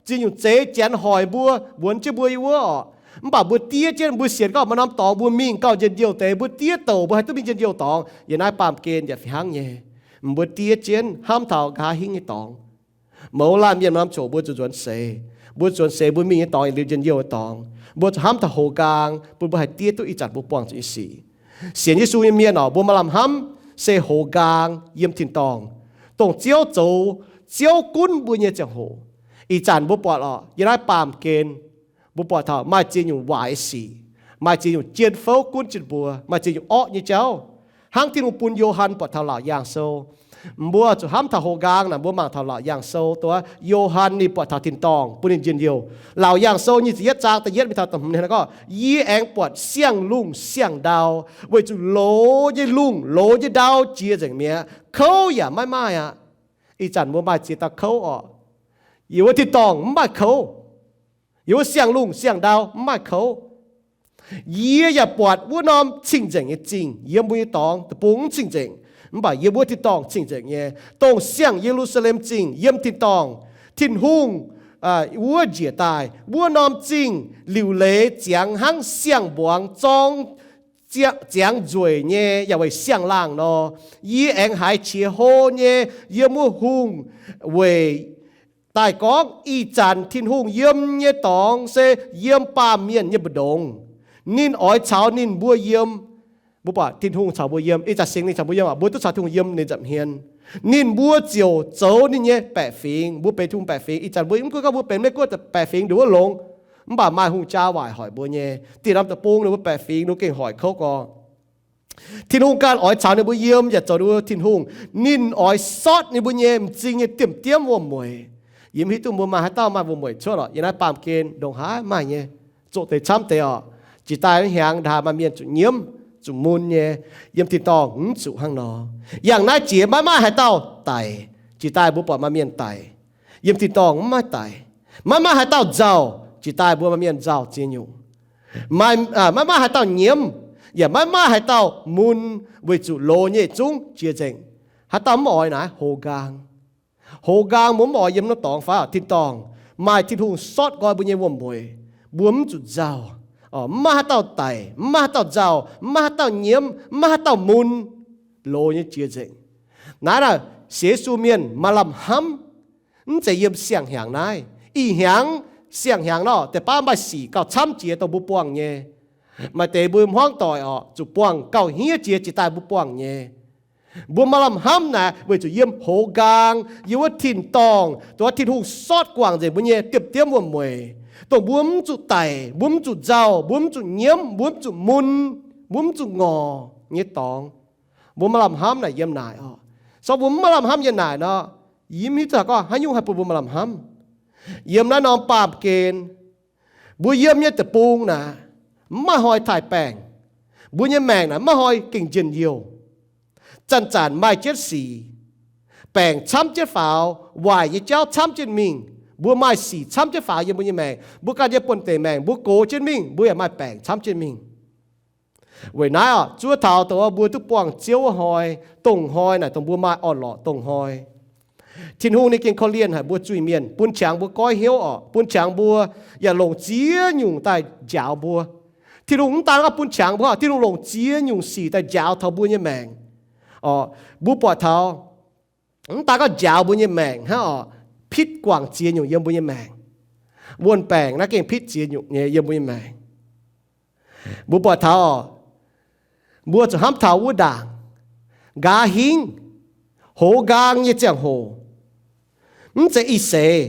ziex nyungc zeix janx hoic mbuo, wuonx jienv mbuo yiem wuov oc. Mv baac mbuo diev jienv, mbuo sienx gorngv maaih norm dorngx mbuo mingh gauh njien-youh deix, mbuo diev douc mbuo haih duqv mingh njien-youh dorngx. Yiem naaiv baamh gen yaac fih hnangv nyei. Mbuo diev jienv hnamv taux nqa'haav hingv nyei dorngx. Mouz laanh mienh norm coc mbuo zuqc nzuonx seix. Mbuo zuonx seix mbuo mingh nyei dorngx yietc liuz njien-youh nyei dorngx. Mbuo zuqc hnamv taux hoz nqaang bun mbuo haih diev duqv ih zanc mbuo buangh zuqc nyei sic. Sienx Yesu nyei mienh oc, mbuo maaih lamh hnamv se hoz nqaang yiem tin-dorngh, dongh Ziouv zoux, Ziouv gunv mbuo nyei ziangh hoc. Ih zanc mbuo buatc oc, yiem naaiv baamh gen mbuo buatc taux maaih ziex nyungc waaic nyei sic, maaih ziex nyungc jien fouv gunv jienv mbuo, maaih ziex nyungc orqv nyei jauv. Hnangv Tin-Hungh bun Yo^han buatc taux Laauc Yaangh Sou, mbuo zuqc hnamv taux hoz nqaang naaic, mbuo mangc taux Laauc Yaangh Sou dongh Yo^han ninh buatc taux tin-dorngh bun ninh njien-youh. Laauc Yaangh Sou nyic ziepc yietv zaang da'yietv mingh taux da'hmz hnangv naaiv gorngv, Yie aengx buatc siang-lungh siang-ndau, weic zuqc loz nyei lungh loz nyei ndau jiex nzengc mi'aqv, kouv yaac maiv maaih aqv. Ih zanc mbuo maaih ziex dauh kouv oc. Yie wuov tin-dorngh mv maaih kouv. Yie wuov siang-lungh siang-ndau mv maaih kouv. Yie yaac buatc wuov norm cing-nzengc nyei zingh yiem mbuo nyei dorngx deic-bung mv cing-nzengc, mv baac yiem wuov tin-dorngh cing-nzengc nyei, dongh siang-Ye^lu^saa^lem Zingh yiem tin-dorngh. Tin-Hungh wuov njiec daaih, wuov norm zingh liuc leiz ziangx hnangv siang-mbuangz zorng ziangx nzueic nyei yaac weic siang-laangh nor. Yie aengx haiz qiex hlo nyei yiem wuov hungh weic daaih gorngv, Ih zanc Tin-Hungh yiem nyei dorngx se yiem baamh mienh nyei mbu'ndongx. Ninh oix caux ninh mbuo yiem. Mbuo buatc Tin-Hungh caux mbuo yiem, ih zanc Singx Lingh caux mbuo yiem, mbuo duqv caux Tin-Hungh yiem ninh nza'hmien. Ninh mbuo ziouc zoux ninh nyei baeqc fingx. Mbuo benx Tin-Hungh baeqc fingx. Ih zanc mbuo mv gunv gorngv mbuo benx Meiv Guoqv baeqc fingx nduqc wuov longx, mv baac maaih hungh jaa waaic hoic mbuo nyei. Dieh norm deic-bung ninh mbuo baeqc fingx ninh mbuo gengh hoic kouv gorx. Tin-Hungh ganh oix caux ninh mbuo yiem yaac zoux ninh mbuo Tin-Hungh. Ninh oix sortv ninh mbuo nyei m'zing nyei diemv-diemv wuom-mueic. Yie mv hiuv duqv mbuo maaih haaix dauh maaih wuom-mueic cuotv lorqc. Yiem naaiv baamh gen ndongc haaix maaih nyei, zoqc deix camv deix orqc. Jiex daaih hnangv haaix maaih mienh zuqc nyiemv, zuqc mun nyei. Yiem tin-dorngh mv zuqc hnangv nor. Yangh naaiv jiex maiv maaih haaix dauh daic. Jiex daaih mbuo buatc maaih mienh daic. Yiem tin-dorngh mv maaih daic. Maiv maaih haaix dauh nzauh. Jiex daaih mbuo maaih mienh nzauh ziex nyungc. Maiv maaih haaix dauh nyiemv, yaac maiv maaih haaix dauh mun, weic zuqc loz nyei yietc zungv jiex nzengc. Haaix dauh mv oix naaiv? Hoz nqaang. Hoz nqaang mbuo mv oix yiem naaiv dorngx fai? Tin-dorngh maaih Tin-Hungh sortv nqoi mbuo nyei wuom-mueic, mbuo mv zuqc nzauh. Mv maaih haaix dauh daic, mv maaih haaix dauh nzauh, mv maaih haaix dauh nyiemv, mv maaih haaix dauh mun, loz nyei jiex nzengc. Naaiv naaic sienx Yesu mienh maaih lamh hnamv. Mv zeiz yiem siang-hnyangx naaiv. Ih hnyangx siang-hnyangx nor, deix baav maaih sic gauh camv jiex dongh mbuo buangh nyei. Maaih deix mbuo hmuangv doic orqc, zuqc buangh gauh hniev jiex jiex daaih mbuo buangh nyei. Mbuo maaih lamh hnamv naaic weic zuqc yiem hoz nqaang, yiem wuov tin-dorngh, dongh Tin-Hungh sortv guangc nzengc mbuo nyei diemv-diemv wuom-mueic, dongh mbuo mv zuqc daic, mbuo mv zuqc nzauh, mbuo mv zuqc nyiemv, mbuo mv zuqc mun, mbuo mv zuqc ngorc nyei dorngx. Mbuo maaih lamh hnamv naaic yiem naaic orqc. Se gorngv mbuo mv maaih lamh hnamv yiem naaic nor, yie mv hiuv duqv gorngv haaix nyungc haih bun mbuo maaih lamh hnamv. Yiem naaiv norm baamh gen, mbuo yiem nyei deic-bung naaic, mv maaih hnoi taaih baengc. Mbuo nyei maengc naaic mv maaih hnoi gengh njien-youh. Zanc-zanc maaih jienv sic, baengc camv jienv faaux, waaic nyei jauv camv jienv mingh. Mbuo maaih sic camv jienv faaux yiem mbuo nyei maengc. Mbuo ganh nyei buonv-deic maengc mbuo gox jienv mingh, mbuo yaac maaih baengc camv jienv mingh. Weic naaiv orqc, zuov taux dongh mbuo duqv buangh Ziouv wuov hnoi, dongh hnoi naaic dongh mbuo maaih orn-lorqc dongh hnoi. Tin-Hungh ninh gengh korv-lienh haic mbuo zuiz-mienh, bun qangx mbuo goiv hnyouv orqc, bun qangx mbuo yaac longc ziex nyungc daaih njaaux mbuo. Tin-Hungh mv daan gorngv bun qangx mbuo, Tin-Hungh longc ziex nyungc sic daaih njaaux taux mbuo nyei maengc. Orqc, mbuo buatc taux mv daan gorngv njaaux mbuo nyei maengc hnangv orqc, pitv guangc ziex nyungc yiem mbuo nyei maengc. Wuon-baengc naaiv gengh pitv ziex nyungc nyei yiem mbuo nyei maengc. Mbuo buatc taux orqc, mbuo zuqc hnamv taux wuov ndaangc, nqa'haav hingv, hoz nqaang nyei ziangh hoc, mv zeiz ih seix,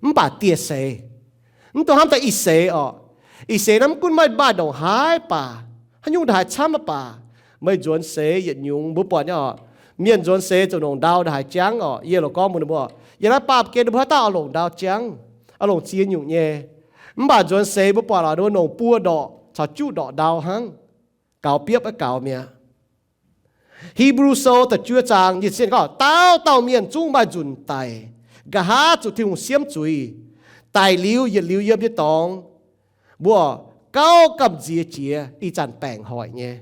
mv baac dieh seix. Mv dungx hnamv daaih ih seix orqc. Ih seix naaiv mv gunv maaih mv baac ndongc haaix baac, haaix nyungc ndongc haaix camv mv baac, meih nzuonx seix yietc nyungc mbuo buatc nyei orqc. Mienh nzuonx seix zuqc longc ndau ndongc haaix jangv orqc. Yie loz gorngv mbuox ninh mbuo, yie naaiv baamh gen ninh mbuo haaix dauh oix longc ndau jangv, oix longc ziex nyungc nyei. Mv baac nzuonx seix mbuo buatc lorqc ninh mbuo longc buo ndorqc caux juqv ndorqc ndau hnangv, gaux biopv aqv gaux mi'aqv. Hipv^lu Sou da'juov zaang nyei zienh gorngv, dauh dauh mienh zungv maaih nzunc daic, nqa'haav zuqc Tin-Hungh siemv zuiz. Daic liuz yietc liuz yiem nyei dorngx, mbuo gauh gamh nziex jiex ih zanc baengc hoic nyei.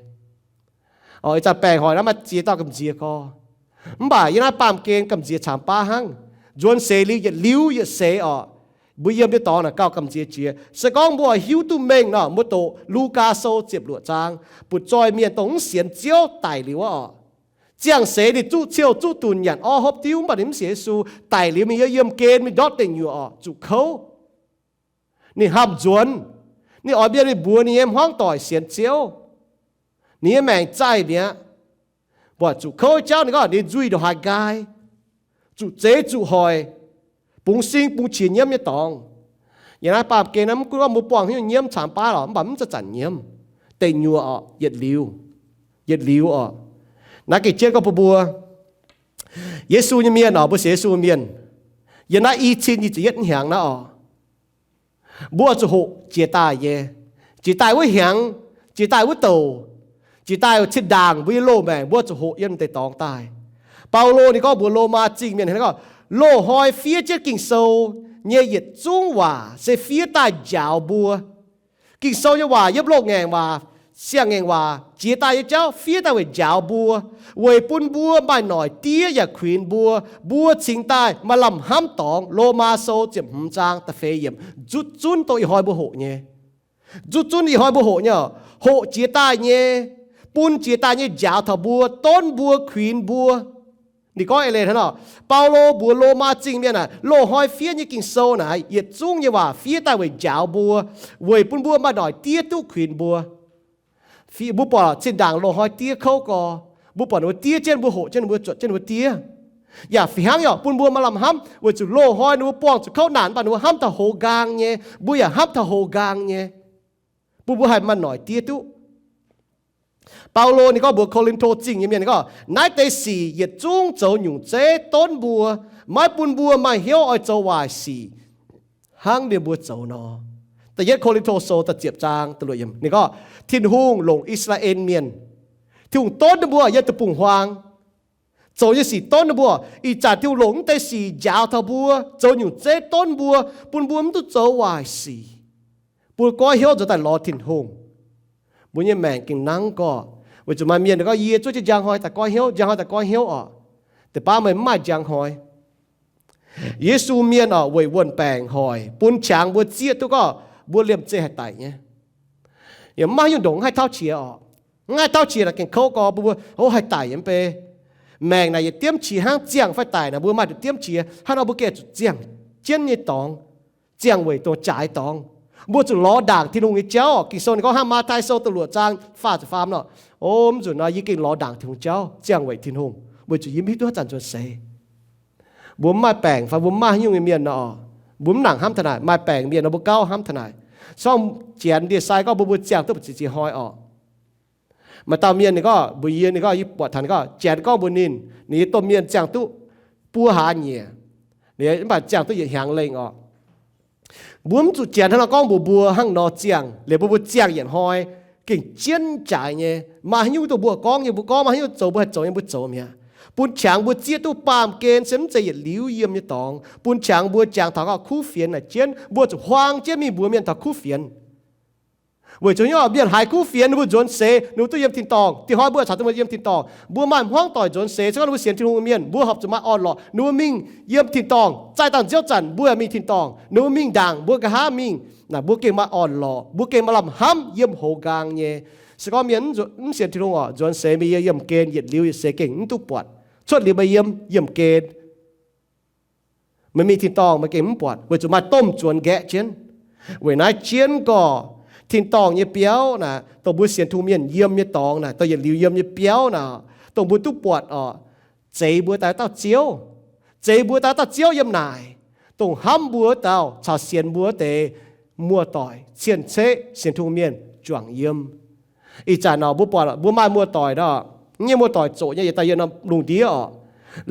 Orqc, ih zanc baengc hoic naaiv maaih ziex dauh gamh nziex gorx. Mv baac yie naaiv baamh gen gamh nziex caamx baav hnangv. Nzuonx seix liuz yietc liuz yietc seix orqc, mbuo yiem nyei dorngx naaic gauh gamh nziex jiex. Se gorngv mbuo hiuv duqv mengh nor, mbuo doqc Lugaa Sou ziepc luoqc zaang, butv-zoih mienh dongh mv sienx Ziouv daic liuz orqc, ziangh seix ninh zuqv ciouh zuqv dunh nyanc orv hopv diuv, mv baac ninh mv sienx Yesu. Daic liuz mingh yiem gen mingh ndortv deic nyuoqc orqc, zuqc kouv. Ninh hnamv nzuonx. Ninh oix mienh mingh mbuox ninh nyei hmuangv doic sienx Ziouv, ninh nyei maengc zaih mi'aqv. Buatc zuqc kouv jauv ninh gorngv ninh nzuih ndongc haaix nqaai, zuqc zeix zuqc hoic, bungx sing bungx qiex nyiemv nyei dorngx. Yiem naaiv baamh gen naaiv mv gunv gorngv mbuo buangh haaix nyungc nyiemv caamx baav lorqc, mv baac mv zanc-zanc nyiemv, deic nyuoqc orqc, yietc liuz, yietc liuz orqc. Naaiv gengh jienv gorngv bun mbuo, Yesu nyei mienh orqc, mbuo sienx Yesu mienh, yiem naaiv i cin nyic ziepc yietv hnyangx naaiv orqc, mbuo zuqc hoqc jiex daaih nyei. Jiex daaih wuov hnyangx, jiex daaih wuov douc, jiex daaih cin-ndaangc mbuo nyei loz-maengc mbuo zuqc hoqc yiem deix dorngx daaih. Baulo ninh gorngv mbuox Lomaa Zingh mienh gorngv, loz-hnoi fiev jienv Ging-Sou, nyei yietc zungv waac se fiev daaih njaaux mbuo. Ging-Sou nyei waac yiem loz-ngaengc waac, siang-ngaengc waac jiex daaih nyei jauv fiev daaih weic njaaux mbuo, weic bun mbuo maaih noic diev yaac kuinx mbuo, mbuo cingx daaih maaih lamh hnamv dorngx. Lomaa Sou ziepc hmz zaang da'feix yiemc. Zuqc zunv dongh ih hnoi mbuo hoqc nyei. Zuqc zunv ih hnoi mbuo hoqc nyei, hoqc jiex daaih nyei, bun jiex daaih nyei njaaux taux mbuo, donv mbuo, kuinx mbuo. Ninh gorngv eix leiz hnangv nor, Baulo mbuox Lomaa Zingh mienh aah, loz-hnoi fiev nyei Ging-Sou naaic, yietc zungv nyei waac fiev daaih weic njaaux mbuo, weic bun mbuo maaih noic diev duqv kuinx mbuo. Mbuo buatc zinh ndaangc loz-hnoi diev kouv gorx, mbuo buatc ninh mbuo diev jienv, mbuo hoqc jienv ninh mbuo, zuotc jienv ninh mbuo diev. Yaac fih hnangv yaac bun mbuo maaih lamh hnamv, weic zuqc loz-hnoi ninh mbuo buangh zuqc kouv naanc, mv baac ninh mbuo hnamv taux houx nqaang nyei. Mbuo yaac hnamv taux houx nqaang nyei, bun mbuo haih maaih noic diev duqv. Baulo ninh gorngv mbuox Ko^lin^to Zingh nyei mienh, ninh gorngv, naaiv deix sic yietc zungv zoux nyungc zeiv donv mbuo, maiv bun mbuo maaih hnyouv oix zoux waaic sic hnangv ninh mbuo zoux nor. Da'yietv Ko^lin^to Sou da'ziepc zaang da'luoqc yiemc ninh gorngv, Tin-Hungh longc I^saa^laa^en Mienh, Tin-Hungh donv ninh mbuo yiem deic-bung-huaang, zoux nyei sic donv ninh mbuo. Ih zanc Tin-Hungh longc mv deix sic njaaux taux mbuo, zoux nyungc zeiv donv mbuo, bun mbuo mv duqv zoux waaic sic, bun goiv hnyouv nzuonx daaih lorz Tin-Hungh. Mbuo nyei maengc gengh nangv gorqv, weic zuqc maaih mienh gorngv, yie zuov jienv njang hnoi daaih goiv hnyouv, njang hnoi daaih goiv hnyouv orqc. Deix baav meih mv maaih njang hnoi. Yesu Mienh orqc, weic wuon-baengc hoic bun qangx mbuo zieqv duqv gorngv mbuo liemh zeih haih daic nyei. Yaac mv maaih haaix nyungc ndongc mv haih tauv qiex orqc. Mv haih tauv qiex naaic gengh kouv gorx, mbuo, mbuo, o, haih daic yiem bei. Maengc naaic yietc diemv qiex hnangv, ziangh fai daic naaic mbuo maaih diemv qiex. Hnangv nor mbuo gengh zuqc ziangh jienv nyei dorngx, ziangh weic dongh jaaix dorngx. Mbuo zuqc lorz ndaangc Tin-Hungh nyei jauv. Ging-Sou ninh gorngv hnangv Matv^tai Sou da'luoqc zaang faah ziepc faam nor, o, mv nzunc nor yie gengh lorz ndaangc Tin-Hungh jauv, ziangh weic Tin-Hungh, weic zuqc yie mv hiuv duqv haaix zanc nzuonx seix. Mbuo mv maaih baengc fai mbuo mv maaih haaix nyungc nyei mienh nor, mbuo mv nangc hnamv taux naaic. Maaih baengc mienh nor mbuo gauh hnamv taux naaic. Sorng Janx ndie-sai gorngv mbuo, mbuo ziangh duqv ziqc ziqc hnoi orqc. Maaih dauh mienh ninh gorngv mbuox yie, ninh gorngv yie buatc taux ninh gorngv Janx gorngv mbuox ninh, ninh nyei domh mienh ziangh duqv buo hlaax nyieqc, ninh mv baac ziangh duqv yietc hnyangx lengh orqc. Mbuo mv zuqc Janx hnangv nor gorngv mbuox mbuo hnangv nor ziangh, liuz mbuo, mbuo ziangh yietc hnoi gengh jienv jaaix nyei. Maaih haaix nyungc dongh mbuo gorngv nyei mbuo gorngv, maaih haaix nyungc zoux mbuo haih zoux nyei mbuo zoux mi'aqv. Bun qangx mbuo zieqv duqv baamh gen se mv zeiz yietc liuz yiem nyei dorngx. Bun qangx mbuo jangx taux gauh kuv fienx naaic jienv, mbuo zuqc huaang jienv mingh mbuox mienh taux kuv fienx. Weic zuqc nyei mienh haiz kuv fienx ninh mbuo nzuonx seix, ninh mbuo duqv yiem tin-dorngh. Dinh hnoi mbuo caux duqv yiem tin-dorngh, mbuo maaih hmuangv doic nzuonx seix. Se gorngv ninh mbuo sienx Tin-Hungh mienh, mbuo horpc zuqc maaih orn-lorqc. Ninh mbuo mingh yiem tin-dorngh, zaih dangh nziouv zanc mbuo yaac mingh tin-dorngh. Ninh mbuo mingh ndaangc mbuo nqa'haav mingh naaic, mbuo gengh maaih orn-lorqc, mbuo gengh maaih lamh hnamv yiem hoz nqaang nyei. Se gorngv mienh mv sienx Tin-Hungh orqc, nzuonx seix meih yiem yiemh gen yietc liuz yietc seix gengh mv duqv buatc. Cuotv liuz meih yiem yiemh gen, meih mingh tin-dorngh meih gengh mv buatc, weic zuqc maaih domh nzuonx nqaeqv jienv. Weic naaiv jienv gorx, tin-dorngh nyei biauv naaic, dongh mbuo sienx Tin-Hungh mienh yiem nyei dorngx naaic, dongh yietc liuz yiem nyei biauv naaic, dongh mbuo duqv buatc orqc, zeix mbuo daaih dauh Ziouv. Zeix mbuo daaih dauh Ziouv yiem naaic, dongh hnamv mbuo wuov dauh caux sienx mbuo wuov deix muoz-doic cien-ceqv sienx Tin-Hungh mienh juangc yiem. Ih zanc nor mbuo buatc mbuo maaih muoz-doic nor, nyei muoz-doic zoqc nyei yietc dauh yiem norm lungh ndiev orqc,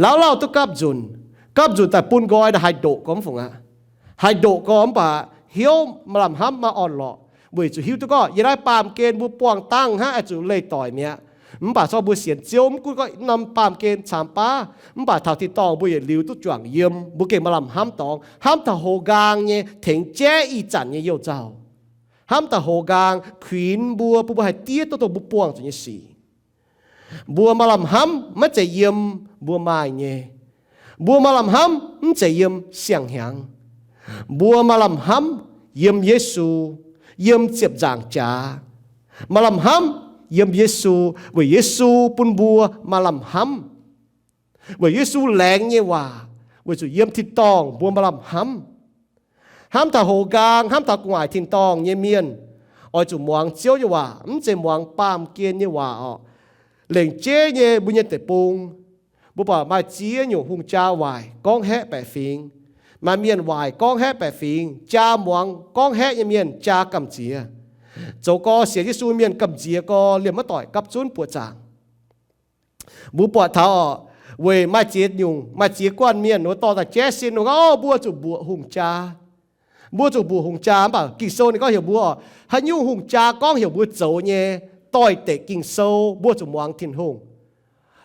lauh lauh duqv gapv nzunc. Gapv nzunc daaih bun nqoi naaic haih ndoqc gormx fungc aqv. Haih ndoqc gorx mv baac hnyouv maaih lamh hnamv maaih orn-lorqc, weic zuqc hiuv duqv gorngv yiem naaiv baamh gen mbuo buangh dangh hnangv, oix zuqc leih doic mi'aqv. Mv baac se gorngv mbuo sienx Ziouv, mv gunv gorngv norm baamh gen camx baav, mv baac taux tin-dorngh mbuo yietc liuz duqv juangc yiem, mbuo gengh maaih lamh hnamv dorngx, hnamv taux hoz nqaang nyei tengx jaiv ih zanc nyei youh nzauh. Hnamv taux hoz nqaang kuinx mbuo, bun mbuo haih diev duqv dongh mbuo buangh zuqc nyei sic. Mbuo maaih lamh hnamv maiv zeiz yiem mbuo maaih nyei. Mbuo maaih lamh hnamv mv zeiz yiem siang-hnyangx. Mbuo maaih lamh hnamv yiem Yesu, yiem ziepc nzaangc jaax. Maaih lamh hnamv yiem Yesu, weic Yesu bun mbuo maaih lamh hnamv. Weic Yesu laengz nyei waac, weic zuqc yiem tin-dorngh mbuo maaih lamh hnamv. Hnamv taux hoz nqaang, hnamv taux gu'nguaaic tin-dorngh nyei mienh, oix zuqc muangx Ziouv nyei waac, mv zeiz muangx baamh gen nyei waac orqc. Lengc jeiv nyei mbuo nyei deic-bung, mbuo buatc maaih ziex nyungc hungh jaa waaic gorngv haeqv baeqc fingx. Maaih mienh waaic gorngv haeqv baeqc fingx, jaa muangx gorngv haeqv nyei mienh jaa gamh nziex. Zoux gorx sienx Yesu mienh gamh nziex gorx liemh maiv doic gapv zunv buoqc zaangc. Mbuo buatc taux orqc, weic maaih ziex nyungc, maaih ziex guanh mienh wuov dorh daaih jaiv sin, wuov gorngv, o, mbuo zuqc mbuoqc hungh jaa. Mbuo zuqc mbuoqc hungh jaa. Mv baac Ging-Sou ninh gorngv heuc mbuo orqc, haaix nyungc hungh jaa gorngv heuc mbuo zoux nyei, doix-dekc Ging-Sou, mbuo zuqc muangx Tin-Hungh.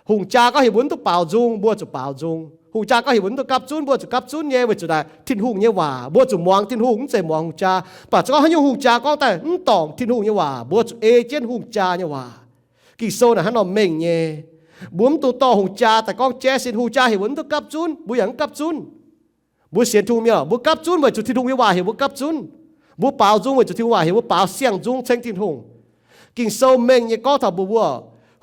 Hungh jaa gorngv heuc mbuo mv duqv baaux nzung, mbuo zuqc baaux nzung. Hungh jaa gorngv heuc mbuo mv duqv gapv zunv, mbuo zuqc gapv zunv nyei, weic zuqc naaic Tin-Hungh nyei waac, mbuo zuqc muangx Tin-Hungh, mv zeiz muangx hungh jaa. Mv baac se gorngv haaix nyungc hungh jaa gorngv daaih mv dorngc Tin-Hungh nyei waac, mbuo zuqc ei jienv hungh jaa nyei waac. Ging-Sou naaic hnangv nor mengh nyei. Mbuo mv dungx dorh hungh jaa daaih gorngv jaiv sin. Hungh jaa heuc mbuo mv duqv gapv zunv, mbuo yaac mv gapv zunv. Mbuo sienx Tin-Hungh mienh, mbuo gapv zunv weic zuqc Tin-Hungh nyei waac heuc mbuo gapv zunv. Mbuo baaux nzung weic zuqc Tin-Hungh waac heuc mbuo baaux siang-nzung ceng Tin-Hungh. Ging-Sou mengh nyei gorngv taux mbuox mbuo,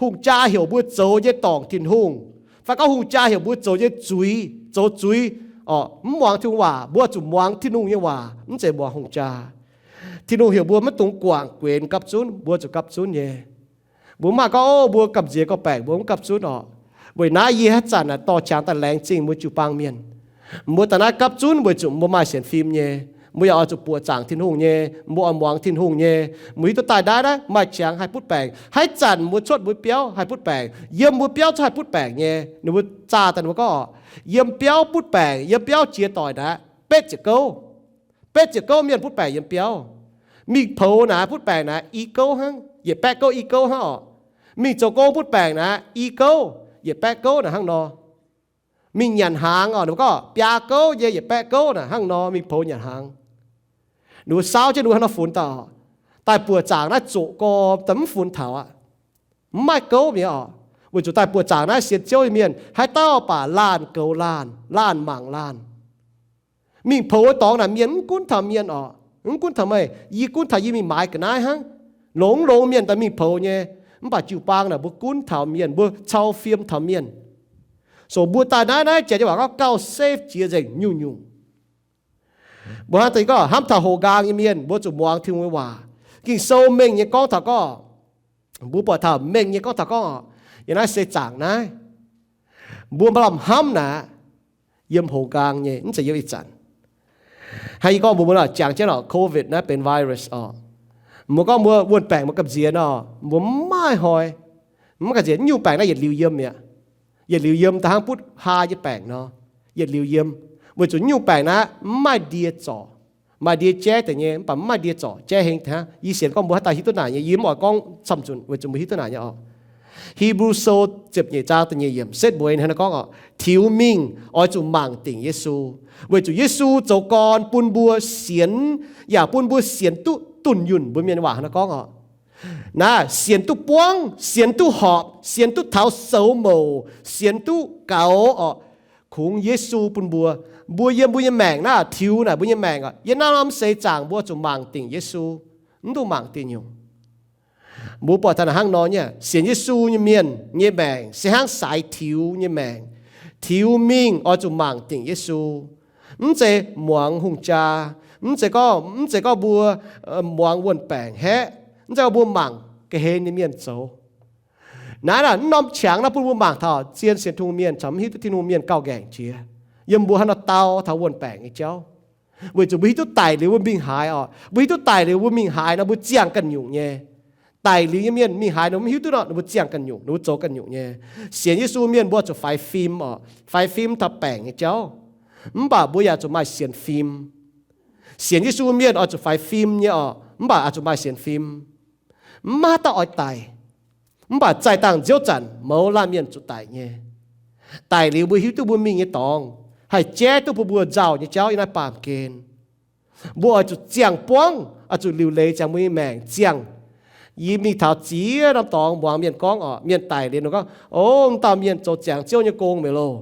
hungh jaa heuc mbuo zoux nyei dorngc Tin-Hungh, fai gorngv hungh jaa heuc mbuo zoux nyei zuiz, zoux zuiz, mv muangx Tin-Hungh waac, mbuo zuqc muangx Tin-Hungh nyei waac, mv zeiz muangx hungh jaa. Tin-Hungh heuc mbuo maiv dungx guangc guenx gapv zunv, mbuo zuqc gapv zunv nyei. Mbuo mv maaih gorngv, o, mbuo gamh nziex gorngv-baengc mbuo mv gapv zunv orqc. Weic naaiv yie haaix zanc naaic dorh qangx daaih laengz zingh mbuo jiu-baang mienh. Mbuo daaih naaiv gapv zunv weic zuqc mbuo maaih sienx fim nyei. Mbuo yaac oix zuqc buoqc zaangc Tin-Hungh nyei. Mbuo oix muangx Tin-Hungh nyei. Mbuo hiuv duqv daaih naaiv, naaiv maaih qangx haih butv baengc. Haaix zanc mbuo cuotv mbuo biauv haih butv baengc. Yiem mbuo biauz cuotv haih butv baengc nyei. Ninh mbuo zaah daaih ninh mbuo gorngv orqc, yiem biauv butv baengc, yiem biauv jiex doic naaic betv ziepc gouv. Betv ziepc gouv mienh butv baengc yiem biauv. Mingh poux naaic butv baengc naaic i gouv hnangv, yietc baeqv gouv i gouv hnangv orqc. Mingh zoux gong butv baengc naaic i gouv, yietc baeqv gouv naaic hnangv nor. Mingh nyanc hnaangx orqc, ninh mbuo gorngv biaa gouv nyei, yietc baeqv gouv naaic hnangv nor mingh poux nyanc hnaangx. Ninh mbuo saauv jienv ninh mbuo hnangv nor funx daaih orqc. Daaih buoqc zaangc naaiv zoqc gorm daaih mv funx taux aqv. Mv maaih gouv mi'aqv orqc. Weic zuqc daaih buoqc zaangc naaiv sienx Ziouv nyei mienh haaix dauh baac laanh goux laanh, laanh mangc laanh. Mingh poux wuov dorngx naaic mienh mv gunv taux mienh orqc, mv gunv taux meih, yie gunv taux yie mingh maaiz ga'naaiv hnangv. Longx longx mienh daaih mingh poux nyei, mv baac jiu-baang naaic mbuo gunv taux mienh, mbuo cau fim taux mienh. So mbuo daaih naaiv, naaiv janx nyei waac gorngv gauh safe jiex nzengc nyungc-nyungc. Mbuo hnangv deix gorngv hnamv taux houx nqaang nyei mienh, mbuo zuqc muangx Tin-Hungh nyei waac. Ging-Sou mengh nyei gorngv taux gorngv, mbuo buatc taux mengh nyei gorngv taux gorngv, yiem naaiv seix zaangc naaiv, mbuo maaih lamh hnamv naaic, yiem houx nqaang nyei, mv zeiz yiem ih zanc. Hnangv yie gorngv mbuox mbuo nor, jangx jienv oc, covid naaiv benx virus oc. Mbuo gorngv mbuo wuon-baengc mbuo gamh nziex nor, mbuo mv maaih hnoi, mv gamh nziex. Nyungc baengc naaiv yietc liuz yiem mi'aqv. Yietc liuz yiem da'hnangv butv haa nyei baengc nor, yietc liuz yiem. Weic zuqc nyungc baengc naaiv mv maaih ndie zorc. Maaih ndie jaiv deix nyei, mv baac mv maaih ndie zorc jaiv heng deix hnangv. Yie sienx gorngv mbuo haaix dauh hiuv duqv naaic nyei, yie mv oix gorngv camv-nzunc weic zuqc mbuo hiuv duqv naaic nyei oc. Hipv^lu Sou ziepc nyeic zaang da'nyeic yiemc setv mbuo hnangv naaiv gorngv oc, tiux mingh oix zuqc mangc dingc Yesu, weic zuqc Yesu zoux gorn bun mbuo sienx, yaac bun mbuo sienx duqv dunh yunh. Mbuo mienh waac hnangv naaiv gorngv oc. Naaiv sienx duqv buangv, sienx duqv horpc, sienx duqv taux soux mouc, sienx duqv gaux orqc. Kungx Yesu bun mbuo, mbuo yiem mbuo nyei maengc naaiv tiux naaic mbuo nyei maengc oc. Yiem naaiv norm seix zaangc mbuo zuqc mangc dingc Yesu, mv dungx mangc dingc nyungc. Mbuo buatc taux naaic hnangv nor nyei, sienx Yesu nyei mienh nyei maengc se hnangv saaix tiux nyei maengc. Tiux mingh oix zuqc mangc dingc Yesu. Mv zeiz muangx hungh jaa, mv zeiz gorngv, mv zeiz gorngv mbuo muangx wuon-baengc haeqv, mv zeiz gorngv mbuo mangc ga'hlen nyei mienh zoux. Naaiv naaic, mv norm qangx naaiv bun mbuo mangc taux zien sienx Tin-Hungh mienh caux mv hiuv duqv Tin-Hungh mienh gauh nqaengc jiex. Yiem mbuo hnangv nor dau taux wuon-baengc nyei jauv, weic zuqc mbuo hiuv duqv daic liuz mbuo mingh haaix oc. Mbuo hiuv duqv daic liuz mbuo mingh haaix nor mbuo ziangh ganh nyungc nyei. Daic liuz nyei mienh mingh haaix nor mv hiuv duqv nor, ninh mbuo ziangh ganh nyungc, ninh mbuo zoux ganh nyungc nyei. Sienx Yesu mienh mbuo zuqc faix fim oc, faix fim taux baengc nyei jauv. Mv baac mbuo yaac zuqc maaih sienx fim. Sienx Yesu mienh oix zuqc faix fim nyei oc, mv baac oix zuqc maaih sienx fim. Mv maaih haaix dauh oix daic. Mv baac zaih dangh nziouv zanc mouz laanh mienh zuqc daic nyei. Daic liuz mbuo hiuv duqv mbuo mingh nyei dorngx haih jaiv duqv bun mbuo nzauh nyei jauv yiem naaiv baamh gen. Mbuo oix zuqc ziangh buangv, oix zuqc liuc leiz ziangx mbuo nyei maengc ziangh. Yie mingh taux ziex norm dorngx muangx mienh gorngv oc, mienh daic liuz ninh gorngv, o, m'dauh mienh zoux ziangx Ziouv nyei gong mi'aqv loh.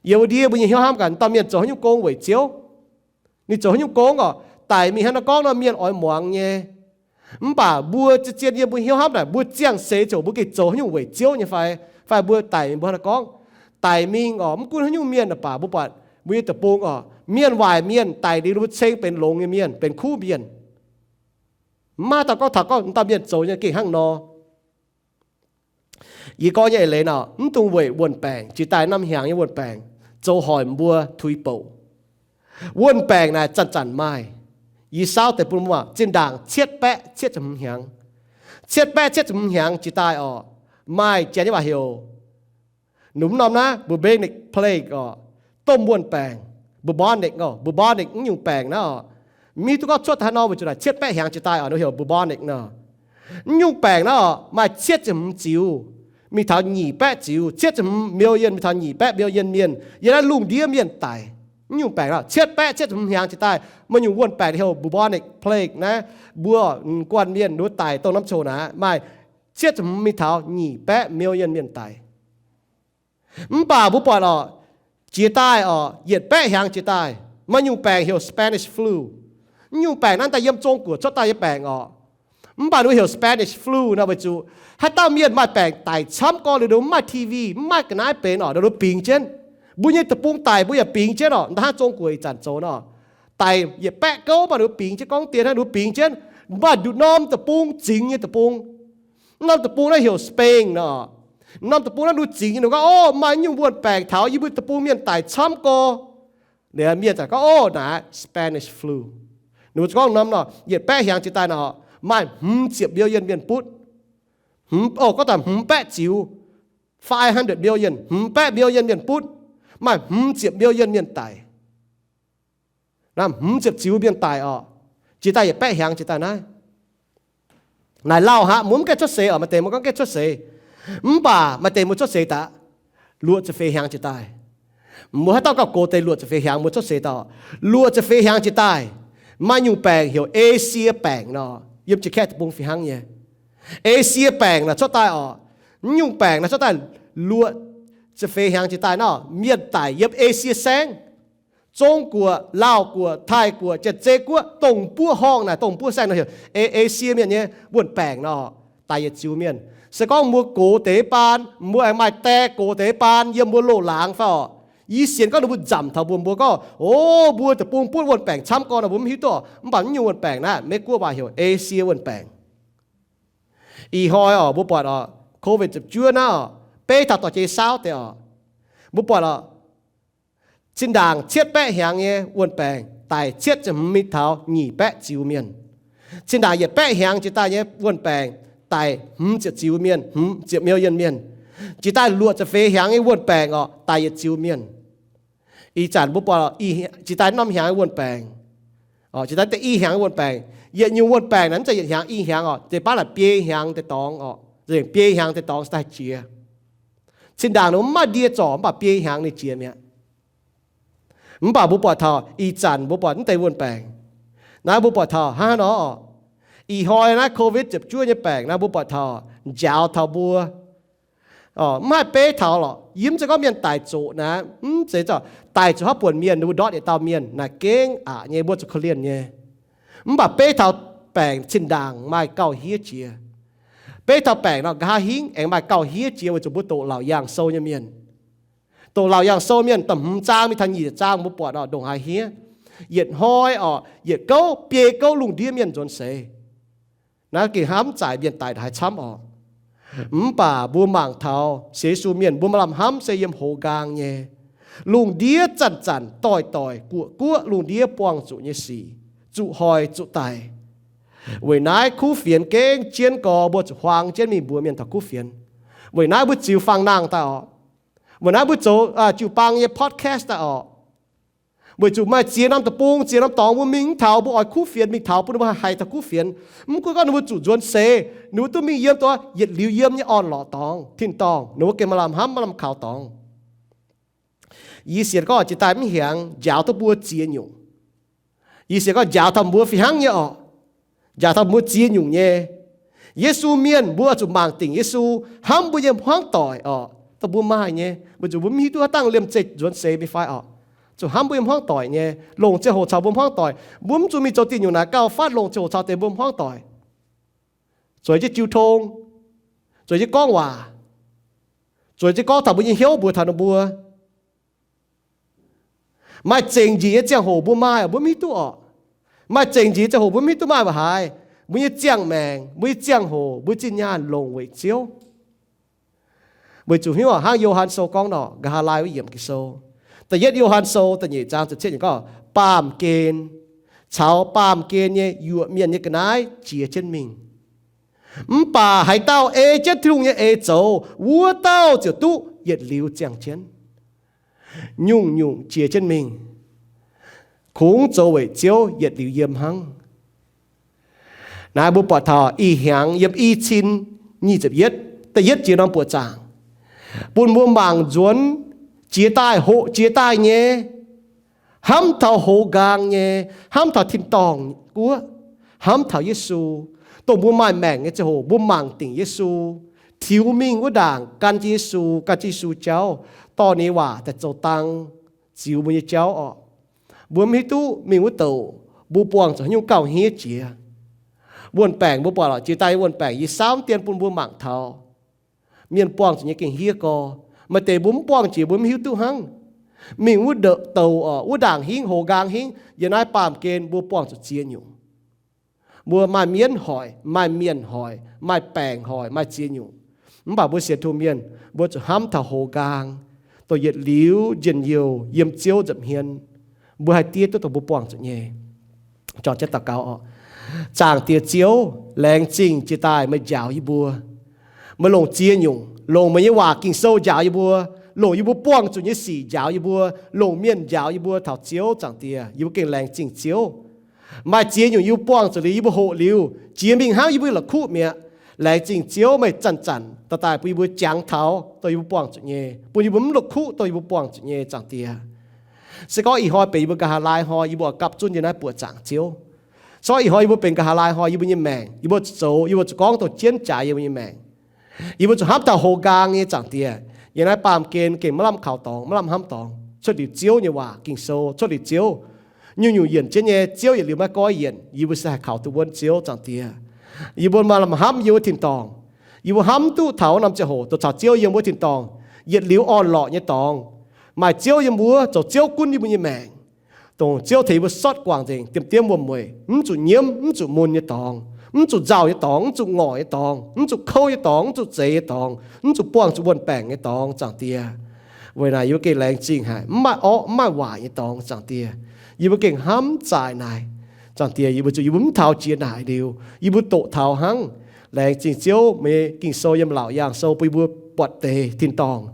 Yie wuov ndiev mbuo nyei hnyouv hnamv gaax, m'dauh mienh zoux haaix nyungc gong weic Ziouv? Ninh zoux haaix nyungc gong oc? Daic mingh hnangv naaiv gorngv nor mienh oix muangx nyei. Mv baac mbuo zien-zien yie mbuo hnyouv hnamv naaic, mbuo ziangh seix ziouc mbuo gengh zoux haaix nyungc weic Ziouv nyei fai? Fai mbuo daic mingh mbuo hnangv naaiv gorngv, daic mingh oc, mv gunv haaix nyungc mienh baac mbuo buatc mbuo nyei deic-bung oc, mienh waaic mienh daic liuz ninh mbuo ceng benx longx nyei mienh, benx kuv mienh. Mv maaih dauh gorngv taux gorngv m'dauh mienh zoux nyei gengh hnangv nor. Yie gorngv nyei eix leiz nor, mv dungx weic wuon-baengc, jiex daaih norm hnyangx nyei wuon-baengc zoux hoic mbuo tuix bouc. Wuon-baengc naaic zanc-zanc maaih. Yie saauv deix bun mbuo zinh ndaangc cietv baeqv cietv ziepc hmz hnyangx. Cietv baeqv cietv ziepc hmz hnyangx jiex daaih oc, maaih janx nyei waac heuc, nunc norm naaiv bubonic plague oc, domh wuon-baengc, bubonic oc, bubonic mv nyungc baengc naaiv oc. Mv hiuv duqv gorngv cuotv daaih haaix nor, weic zuqc naaic cietv baeqv hnyangx jiex daaih oc, ninh heuc bubonic nor. Mv nyungc baengc naaiv oc, maaih cietv ziepc hmz ziux. mingh taux nyic baeqv ziux, cietv ziepc hmz million mingh taux nyic baeqv million mienh yiem naaiv lungh ndiev mienh daic. Mv nyungc baengc nor, cietv baeqv cietv ziepc hmz hiaangx jiex daaih, maaih nyungc wuonh baengc heuc bubonic plague naaiv, mbuo guanh mienh wuov daic dongh norm coc naaiv, maaih cietv ziepc hmz mingh taux nyic baeqv million mienh daic. Mv baac mbuo buatc orqc, jiex daaih orqc, yietc baeqv hiaangx jiex daaih, maaih nyungc baengc heuc Spanish flu. Mv nyungc baengc naaiv daaih yiem Zong-Guoqv cuotv daaih nyei baengc orqc. Mv baac ninh heuc Spanish flu nor weic zuqc haaix dauh mienh maaih baengc daic camv gorngv liuz, ninh mv maaih T V, mv maaih ga'naaiv benx orqc, ninh bingx jienv. Mbuo nyei deic-bung daic mbuo yaac bingx jienv orqc, hnangv Zong-Guoqv ih zanc zoux nor. Daic yietc baeqv gouv mv baac ninh bingx jienv, gorngv dien hnangv ninh bingx jienv. Mv baac nduqc norm deic-bung, zingx nyei deic-bung, norm deic-bung naaiv heuc Spain nor. Norm deic-bung naaiv ninh zingx nyei, ninh gorngv, Orqc, maaih nyungc wuonh baengc taux yie mbuo deic-bung mienh daic camv gorx. Liuz mienh ziouc gorngv, Orqc, naaiv Spanish flu. Ninh mbuo gorngv norm nor, yietc baeqv hiaangx jiex daaih nor, maaih hmz ziepc million mienh butv. Orqc, gorngv daaih hmz baeqv ziux, five hundred million, hmz baeqv million mienh butv, maaih hmz ziepc million mienh daic. Naaiv hmz ziepc ziux mienh daic orqc, jiex daaih yietc baeqv hiaangx jiex daaih naaiv. Naaic lauh aqv, mbuo mv gaengh cuotv seix orqc, maaih deix mbuo gorngv gaengh cuotv seix. Mv baac maaih deix mbuo cuotv seix daaih luoqc ziepc feix hiaangx jiex daaih. Mbuo haaix dauh gauh gox deix luoqc ziepc feix hiaangx mbuo cuotv seix daaih orqc. Luoqc ziepc feix hiaangx jiex daaih, maaih nyungc baengc heuc Esie baengc nor, yiem Janx-Kaeqv deic-bung fih hnangv nyei. Esie baengc nor cuotv daaih orqc, mv nyungc baengc nor cuotv daaih luoqc ziepc feix hiaangx jiex daaih nor, mienh daic yiem Esie Saengv, Zong-Guoqv, Laauh Guoqv, Taiv Guoqv, Janx-Zei Guoqv, dongh buov horngh naaic, dongh buov saengv nor heuc Esie mienh nyei wuonh baengc nor, daic yietc ziux mienh. Se gorngv mbuo gox deix baan, mbuo aengx maaih die gox deix baan yiem mbuo loz-laangz fai orqc, yie sienx gorngv ninh mbuo nzamc taux mbuo, mbuo gorngv, O, mbuo deic-bung butv wuonh baengc camv gorx nor, mbuo mv hiuv duqv orqc. Mv baac mv nyungc wuonh baengc naaiv, Meiv-Guoqv waac heuc Esie wuonh baengc. Ih hnoi orqc, mbuo buatc orqc, COVID ziepc juov naaiv orqc, beiv taux dorh jiex saauv deix orqc, mbuo buatc orqc, zinh ndaangc cietv baeqv hiaangx nyei wuonh baengc daic cietv ziepc hmz mingh taux nyic baeqv ziux mienh. Zinh ndaangc yietc baeqv hiaangx jiex daaih nyei wuonh baengc daic hmz ziepc ziux mienh, hmz ziepc million mienh. Jiex daaih luoqc ziepc feix hiaangx nyei wuonh baengc orqc, daic yietc ziux mienh. Ih zanc mbuo buatc jiex daaih norm hiaangx nyei wuonh baengc, jiex daaih deix i hiaangx nyei wuonh baengc, yietc nyungc wuonh baengc naaic mv zeiz yietc hiaangx i hiaangx orqc, deix baav naaic biei hiaangx deix dorngx orqc, biei hiaangx deix dorngx daaih jiex. Zinh ndaangc ninh mv maaih ndie zorc mv baac biei hiaangx ninh jiex mi'aqv. Mv baac mbuo buatc taux ih zanc mbuo buatc mv deix wuonh baengc naaiv, mbuo buatc taux hnangv haaix nor orqc, ih hnoi naaiv COVID ziepc juov nyei baengc naaiv mbuo buatc taux njaaux taux mbuo mv haih beiv taux lorqc. Yie mv zeiz gorngv mienh daic zoqc naaiv, mv zeiz, daic zuqc haaix buonc mienh, ninh mbuo ndortv yietc dauh mienh naaic gengh aqc nyei, mbuo zuqc korv-lienh nyei. Mv baac beiv taux baengc zinh ndaangc maaih gauh hiev jiex. Beiv taux baengc nor nqa'haav hingv aengx maaih gauh hiev jiex weic zuqc mbuo doqc Laauc Yaangh Sou nyei mienh. Doqc Laauc Yaangh Sou mienh da'hmz zaang mingh taux nyic zaang mbuo buatc orqc, ndongc haaix hiev. Yietc hnoi orqc, yietc gouv biei gouv lungh ndiev mienh nzuonx seix. Naaiv gengh hnamv zaaic mienh daic haaix camv orqc. Mv baac mbuo mangc taux sienx Yesu mienh mbuo maaih lamh hnamv se yiem hoz nqaang nyei. Lungh ndiev zanc-zanc doic-doic guoqv guoqv lungh ndiev buangh zuqc nyei sic, zuqc hoic zuqc daic. Weic naaiv kuv fienx gengh jienv gorx mbuo zuqc huaang jienv mingh mbuox mienh taux kuv fienx. Weic naaiv mbuo ziux fangx nangh daaih orqc. Weic naaiv mbuo zoux jiu-baang nyei podcast daaih orqc. Weic zuqc maaih ziex norm deic-bung, ziex norm dorngx mbuo mingh mv taux, mbuo oix kuv fienx mingh taux bun ninh mbuo haih haiz taux kuv fienx. Mv gunv gorngv ninh mbuo zuqc nzuonx seix, ninh mbuo duqv mingh yiem dongh yietc liuz yiem nyei orn-lorqc dorngx, tin-dorngh, ninh mbuo gengh maaih lamh hnamv, maaih lamh kaux dorngx. Yie sienx gorngv jiex daaih mv hiaangx njaaux duqv mbuo ziex nyungc. Yie sienx gorngv njaaux taux mbuo fih hnangv nyei orqc. Njaaux taux mbuo ziex nyungc nyei. Yesu mienh mbuo zuqc mangc dingc Yesu hnamv mbuo nyei hmuangv doic orqc. Dongh mbuo maaih nyei, weic zuqc mbuo mv hiuv duqv haaix dangh liemh zeih nzuonx seix mingh fai orqc. Zuqc hnamv mbuo nyei hmuangv doic nyei, longc ziangh hoc caux mbuo hmuangv doic. Mbuo mv zuqc mingh zoux diuh nyungc naaic gauh fatv longc ziangh hoc caux deix mbuo hmuangv doic, zueiz jienv jiu tong, zueiz jienv gorngv waac, zueiz jienv gorngv taux mbuo nyei hnyouv mbuox taux ninh mbuo. Maaih zengc njiec nyei ziangh hoc mbuo maaih, mbuo mv hiuv duqv orqc. Maaih zengc njiec nyei ziangh hoc mbuo mv hiuv duv maaih mv haaix. Mbuo nyei ziangh maengc, mbuo nyei ziangh hoc, mbuo nyei zinh nyaanh longc weic Ziouv. Weic zuqc hnyouv hnangv Yo^han Sou gorngv nor, nqa'haav laai wuov yiemc Ging-Sou, da'yietv Yo^han Sou da'nyeic zaang ziepc cietv yiemc gorngv, baamh gen caux baamh gen nyei yuoqc mienh nyei ga'naaiv jiex jienv mingh. Mv baac haaix dauh ei jienv Tin-Hungh nyei eix zoux, wuov dauh ziouc duqv yietc liuz ziangh jienv. Nyungc-nyungc jiex jienv mingh, kungx zoux weic Ziouv yietc liuz yiem hnangv. Naaiv mbuo buatc taux ih hnyangx yiem i cin nyic ziepc yietv Da'yietv jiex norm buoqc zaangc bun mbuo mangc nzuonx jiex daaih, hoqc jiex daaih nyei, hnamv taux hoz nqaang nyei, hnamv taux tin-dorngh guoqv, hnamv taux Yesu, dongh mbuo maaih maengc nyei ziangh hoc mbuo mangc dingc Yesu, tiux mingh wuov ndaangc gan jienv Yesu, gan jienv Yesu jauv, dorh ninh nyei waac daaih zoux dang ziux mbuo nyei jauv orqc. Mbuo mv hiuv duqv mingh wuov douc mbuo buangh zuqc haaix nyungc gauh hniev jiex. Wuon-baengc mbuo buatc lorqc, jiex daaih nyei wuon-baengc yie saamv dien bun mbuo mangc taux. Mienh buangh zuqc nyei gengh hniev gorx. Maaih deix mbuo mv buangh jiex mbuo mv hiuv duqv hnangv. Mingh wuov douc, wuov ndaangc hingv, hoz nqaang hingv, yiem naaiv baamh gen mbuo buangh zuqc ziex nyungc. Mbuo maaih mienv hoic, maaih mienh hoic, maaih baengc hoic, maaih ziex nyungc. Mv baac mbuo sienx Tin-Hungh mienh, mbuo zuqc hnamv taux hoz nqaang, dongh yietc liuz njien-youh yiem Ziouv nza'hmien, mbuo haih diev duqv dongh mbuo buangh zuqc nyei. Zaangc Diex Ziouv, laengz zingh jiex daaih meih njaaux yie mbuo. Meih longc ziex nyungc, longc meih nyei waac Ging-Sou njaaux yie mbuo, longc yie mbuo buangh zuqc nyei sic njaaux yie mbuo, longc mienh njaaux yie mbuo taux Ziouv. Zaangc Diex, yie mbuo gengh laengz zingh Ziouv. Maaih ziex nyungc yie mbuo buangh zuqc liuz, yie mbuo hoqc liuz, jiex mingh hnangv yie mbuo la'kuqv mi'aqv. Laengz zingh Ziouv meih zanc-zanc daaih daaih bun yie mbuo jangx taux dongh yie mbuo buangh zuqc nyei, bun yie mbuo mv la'kuqv dongh yie mbuo buangh zuqc nyei. Zaangc Diex, se gorngv ih hnoi benx yie mbuo nqa'haav laai hnoi yie mbuo oix gapv zunv yiem naaiv buoqc zaangc Ziouv. Se gorngv ih hnoi yie mbuo benx nqa'haav laai hnoi yie mbuo nyei maengc, yie mbuo zoux, yie mbuo zuqc gorngv dongh jienv jaax yie mbuo nyei maengc. Yie mbuo zuqc hnamv taux hoz nqaang nyei. Zaangc Diex, yiem naaiv baamh gen gengh maiv lamh kaux dorngx, maiv lamh hnamv dorngx. Cuotv liuz Ziouv nyei waac Ging-Sou, cuotv liuz Ziouv, nyungc-nyungc yienc jienv nyei. Ziouv yietc liuz maiv goiv yienc, yie mbuo se haih kaux duqv wuonv Ziouv. Zaangc Diex, yie mbuo maaih lamh hnamv yiem wuov tin-dorngh. Yie mbuo hnamv duqv taux wuov norm ziangh hoc dongh caux Ziouv yiem wuov tin-dorngh, yietc liuz orn-lorqc nyei dorngx. Maaih Ziouv yiem wuov, zoux Ziouv gunv yie mbuo nyei maengc, dongh Ziouv tengx yie mbuo sortv guangc nzengc, diemv-diemv wuom-mueic, mv zuqc nyiemv, mv zuqc mun nyei dorngx, mv zuqc nzauh nyei dorngx, mv zuqc ngorc nyei dorngx, mv zuqc kouv nyei dorngx, mv zuqc zeix nyei dorngx, mv zuqc buangh zuqc wuon-baengc nyei dorngx. Zaangc Diex, weic naaic yie mbuo gengh laengz zingh haic, mv maaih orqv mv maaih waaic nyei dorngx. Zaangc Diex, yie mbuo gengh hnamv zaaix naaic. Zaangc Diex, yie mbuo zuqc, yie mbuo mv taux jiex naaic liuz, yie mbuo doqc taux hnangv. Laengz zingh Ziouv meih Ging-Sou yiem Laauc Yaangh Sou bun yie mbuo buatc deix tin-dorngh.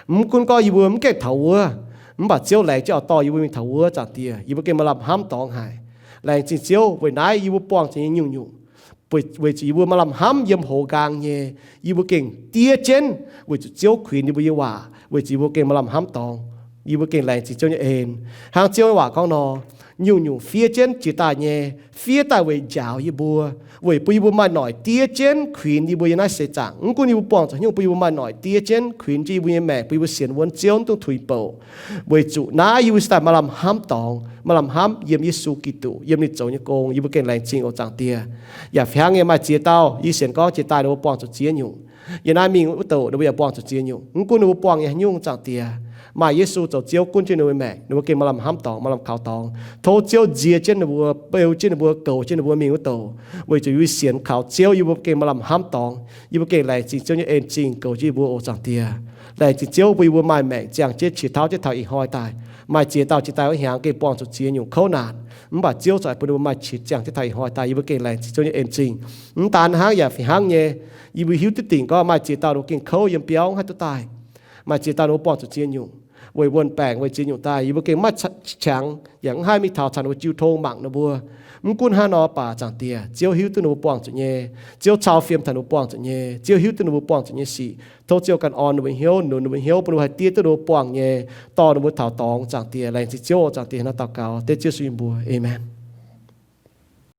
Mv gunv gorngv yie mbuo mv gaengh taux wuov, mv baac Ziouv laengz jienv oix dorh yie mbuo mingh taux wuov. Zaangc Diex, yie mbuo gengh maaih lamh hnamv dorngx haic. Laengz zingh Ziouv weic naaiv yie mbuo buangh zuqc nyei nyungc-nyungc, weic zuqc yie mbuo maaih lamh hnamv yiem hoz nqaang nyei, yie mbuo gengh diev jienv weic zuqc Ziouv kuinx yie mbuo nyei waac, weic zuqc yie mbuo gengh maaih lamh hnamv dorngx. Yie mbuo gengh laengz zingh Ziouv nyei en. Hnangv Ziouv nyei waac gorngv nor, nyungc-nyungc fiev jienv jiex daaih nyei, fiev daaih weic njaaux yie mbuo, weic bun yie mbuo maaih noic diev jienv kuinx yie mbuo yiem naaiv seix zaangc. Mv gunv yie mbuo buangh zuqc haaix nyungc, bun yie mbuo maaih noic diev jienv kuinx jienv yie mbuo nyei maengc, bun yie mbuo sienx wuonv Ziouv, mv dungx tuix bouc. Weic zuqc naaiv yie mbuo se daaih maaih lamh hnamv dorngx, maaih lamh hnamv yiem Yesu Giduc, yiem ninh zoux nyei gong. Yie mbuo gengh laengz zingh oc, Zaangc Diex. Yaac fih hnangv nyei, maaih ziex dauh yie sienx gorngv jiex daaih ninh mbuo buangh zuqc ziex nyungc. Yiem naaiv mingh wuov douc ninh mbuo yaac buangh zuqc ziex nyungc. Mv gunv ninh mbuo buangh nyei haaix nyungc, Zaangc Diex, maaih Yesu zoux Ziouv gunv jienv ninh mbuo nyei maengc, ninh mbuo gengh maaih lamh hnamv dorngx, maaih lamh kaux dorngx. Tov Ziouv nzie jienv ninh mbuo, beu jienv ninh mbuo, goux jienv ninh mbuo mingh wuov douc. Weic zuqc yie mbuo sienx kaux Ziouv, yie mbuo gengh maaih lamh hnamv dorngx. Yie mbuo gengh laengz zingh Ziouv nyei en-zingh goux jienv yie mbuo oc, Zaangc Diex. Laengz zingh Ziouv bun yie mbuo maaih maengc ziangh jienv qiex tauv jienv taux ih hnoi daaih. Maaih ziex dauh jiex daaih wuov hnyangx gengh buangh zuqc ziex nyungc kouv naanc, mv baac Ziouv zungv bun ninh mbuo maaih qiex ziangh jienv taux ih hnoi daaih. Yie mbuo gengh laengz zingh Ziouv nyei en-zingh. Mv daan hnangv, yaac fih hnangv nyei, yie mbuo hiuv duqv dingc gorngv maaih ziex dauh ninh mbuo gengh kouv yiem biauv mv haih duqv daaih. Maaih ziex dauh ninh mbuo buangh zuqc ziex nyungc, weic wuon-baengc, weic ziex nyungc daaih, yie mbuo gengh maiv qangx, yaac mv haih mingh taux caux ninh mbuo jiu tong mangc ninh mbuo. Mv gunv hnangv nor baac, Zaangc Diex, Ziouv hiuv duqv ninh mbuo buangh zuqc nyei. Ziouv cau fiem taux ninh mbuo buangh zuqc nyei. Ziouv hiuv duqv ninh mbuo buangh zuqc nyei sic. Tov Ziouv ganh orn ninh mbuo hnyouv, nunc ninh mbuo hnyouv, bun ninh mbuo haih diev duqv ninh mbuo buangh nyei, dorh ninh mbuo taux dorngx, Zaangc Diex. Laengz zingh Ziouv oc, Zaangc Diex. Hnangv naaiv daux gaux dengv Ziouv Yesu nyei mbuox, aamen.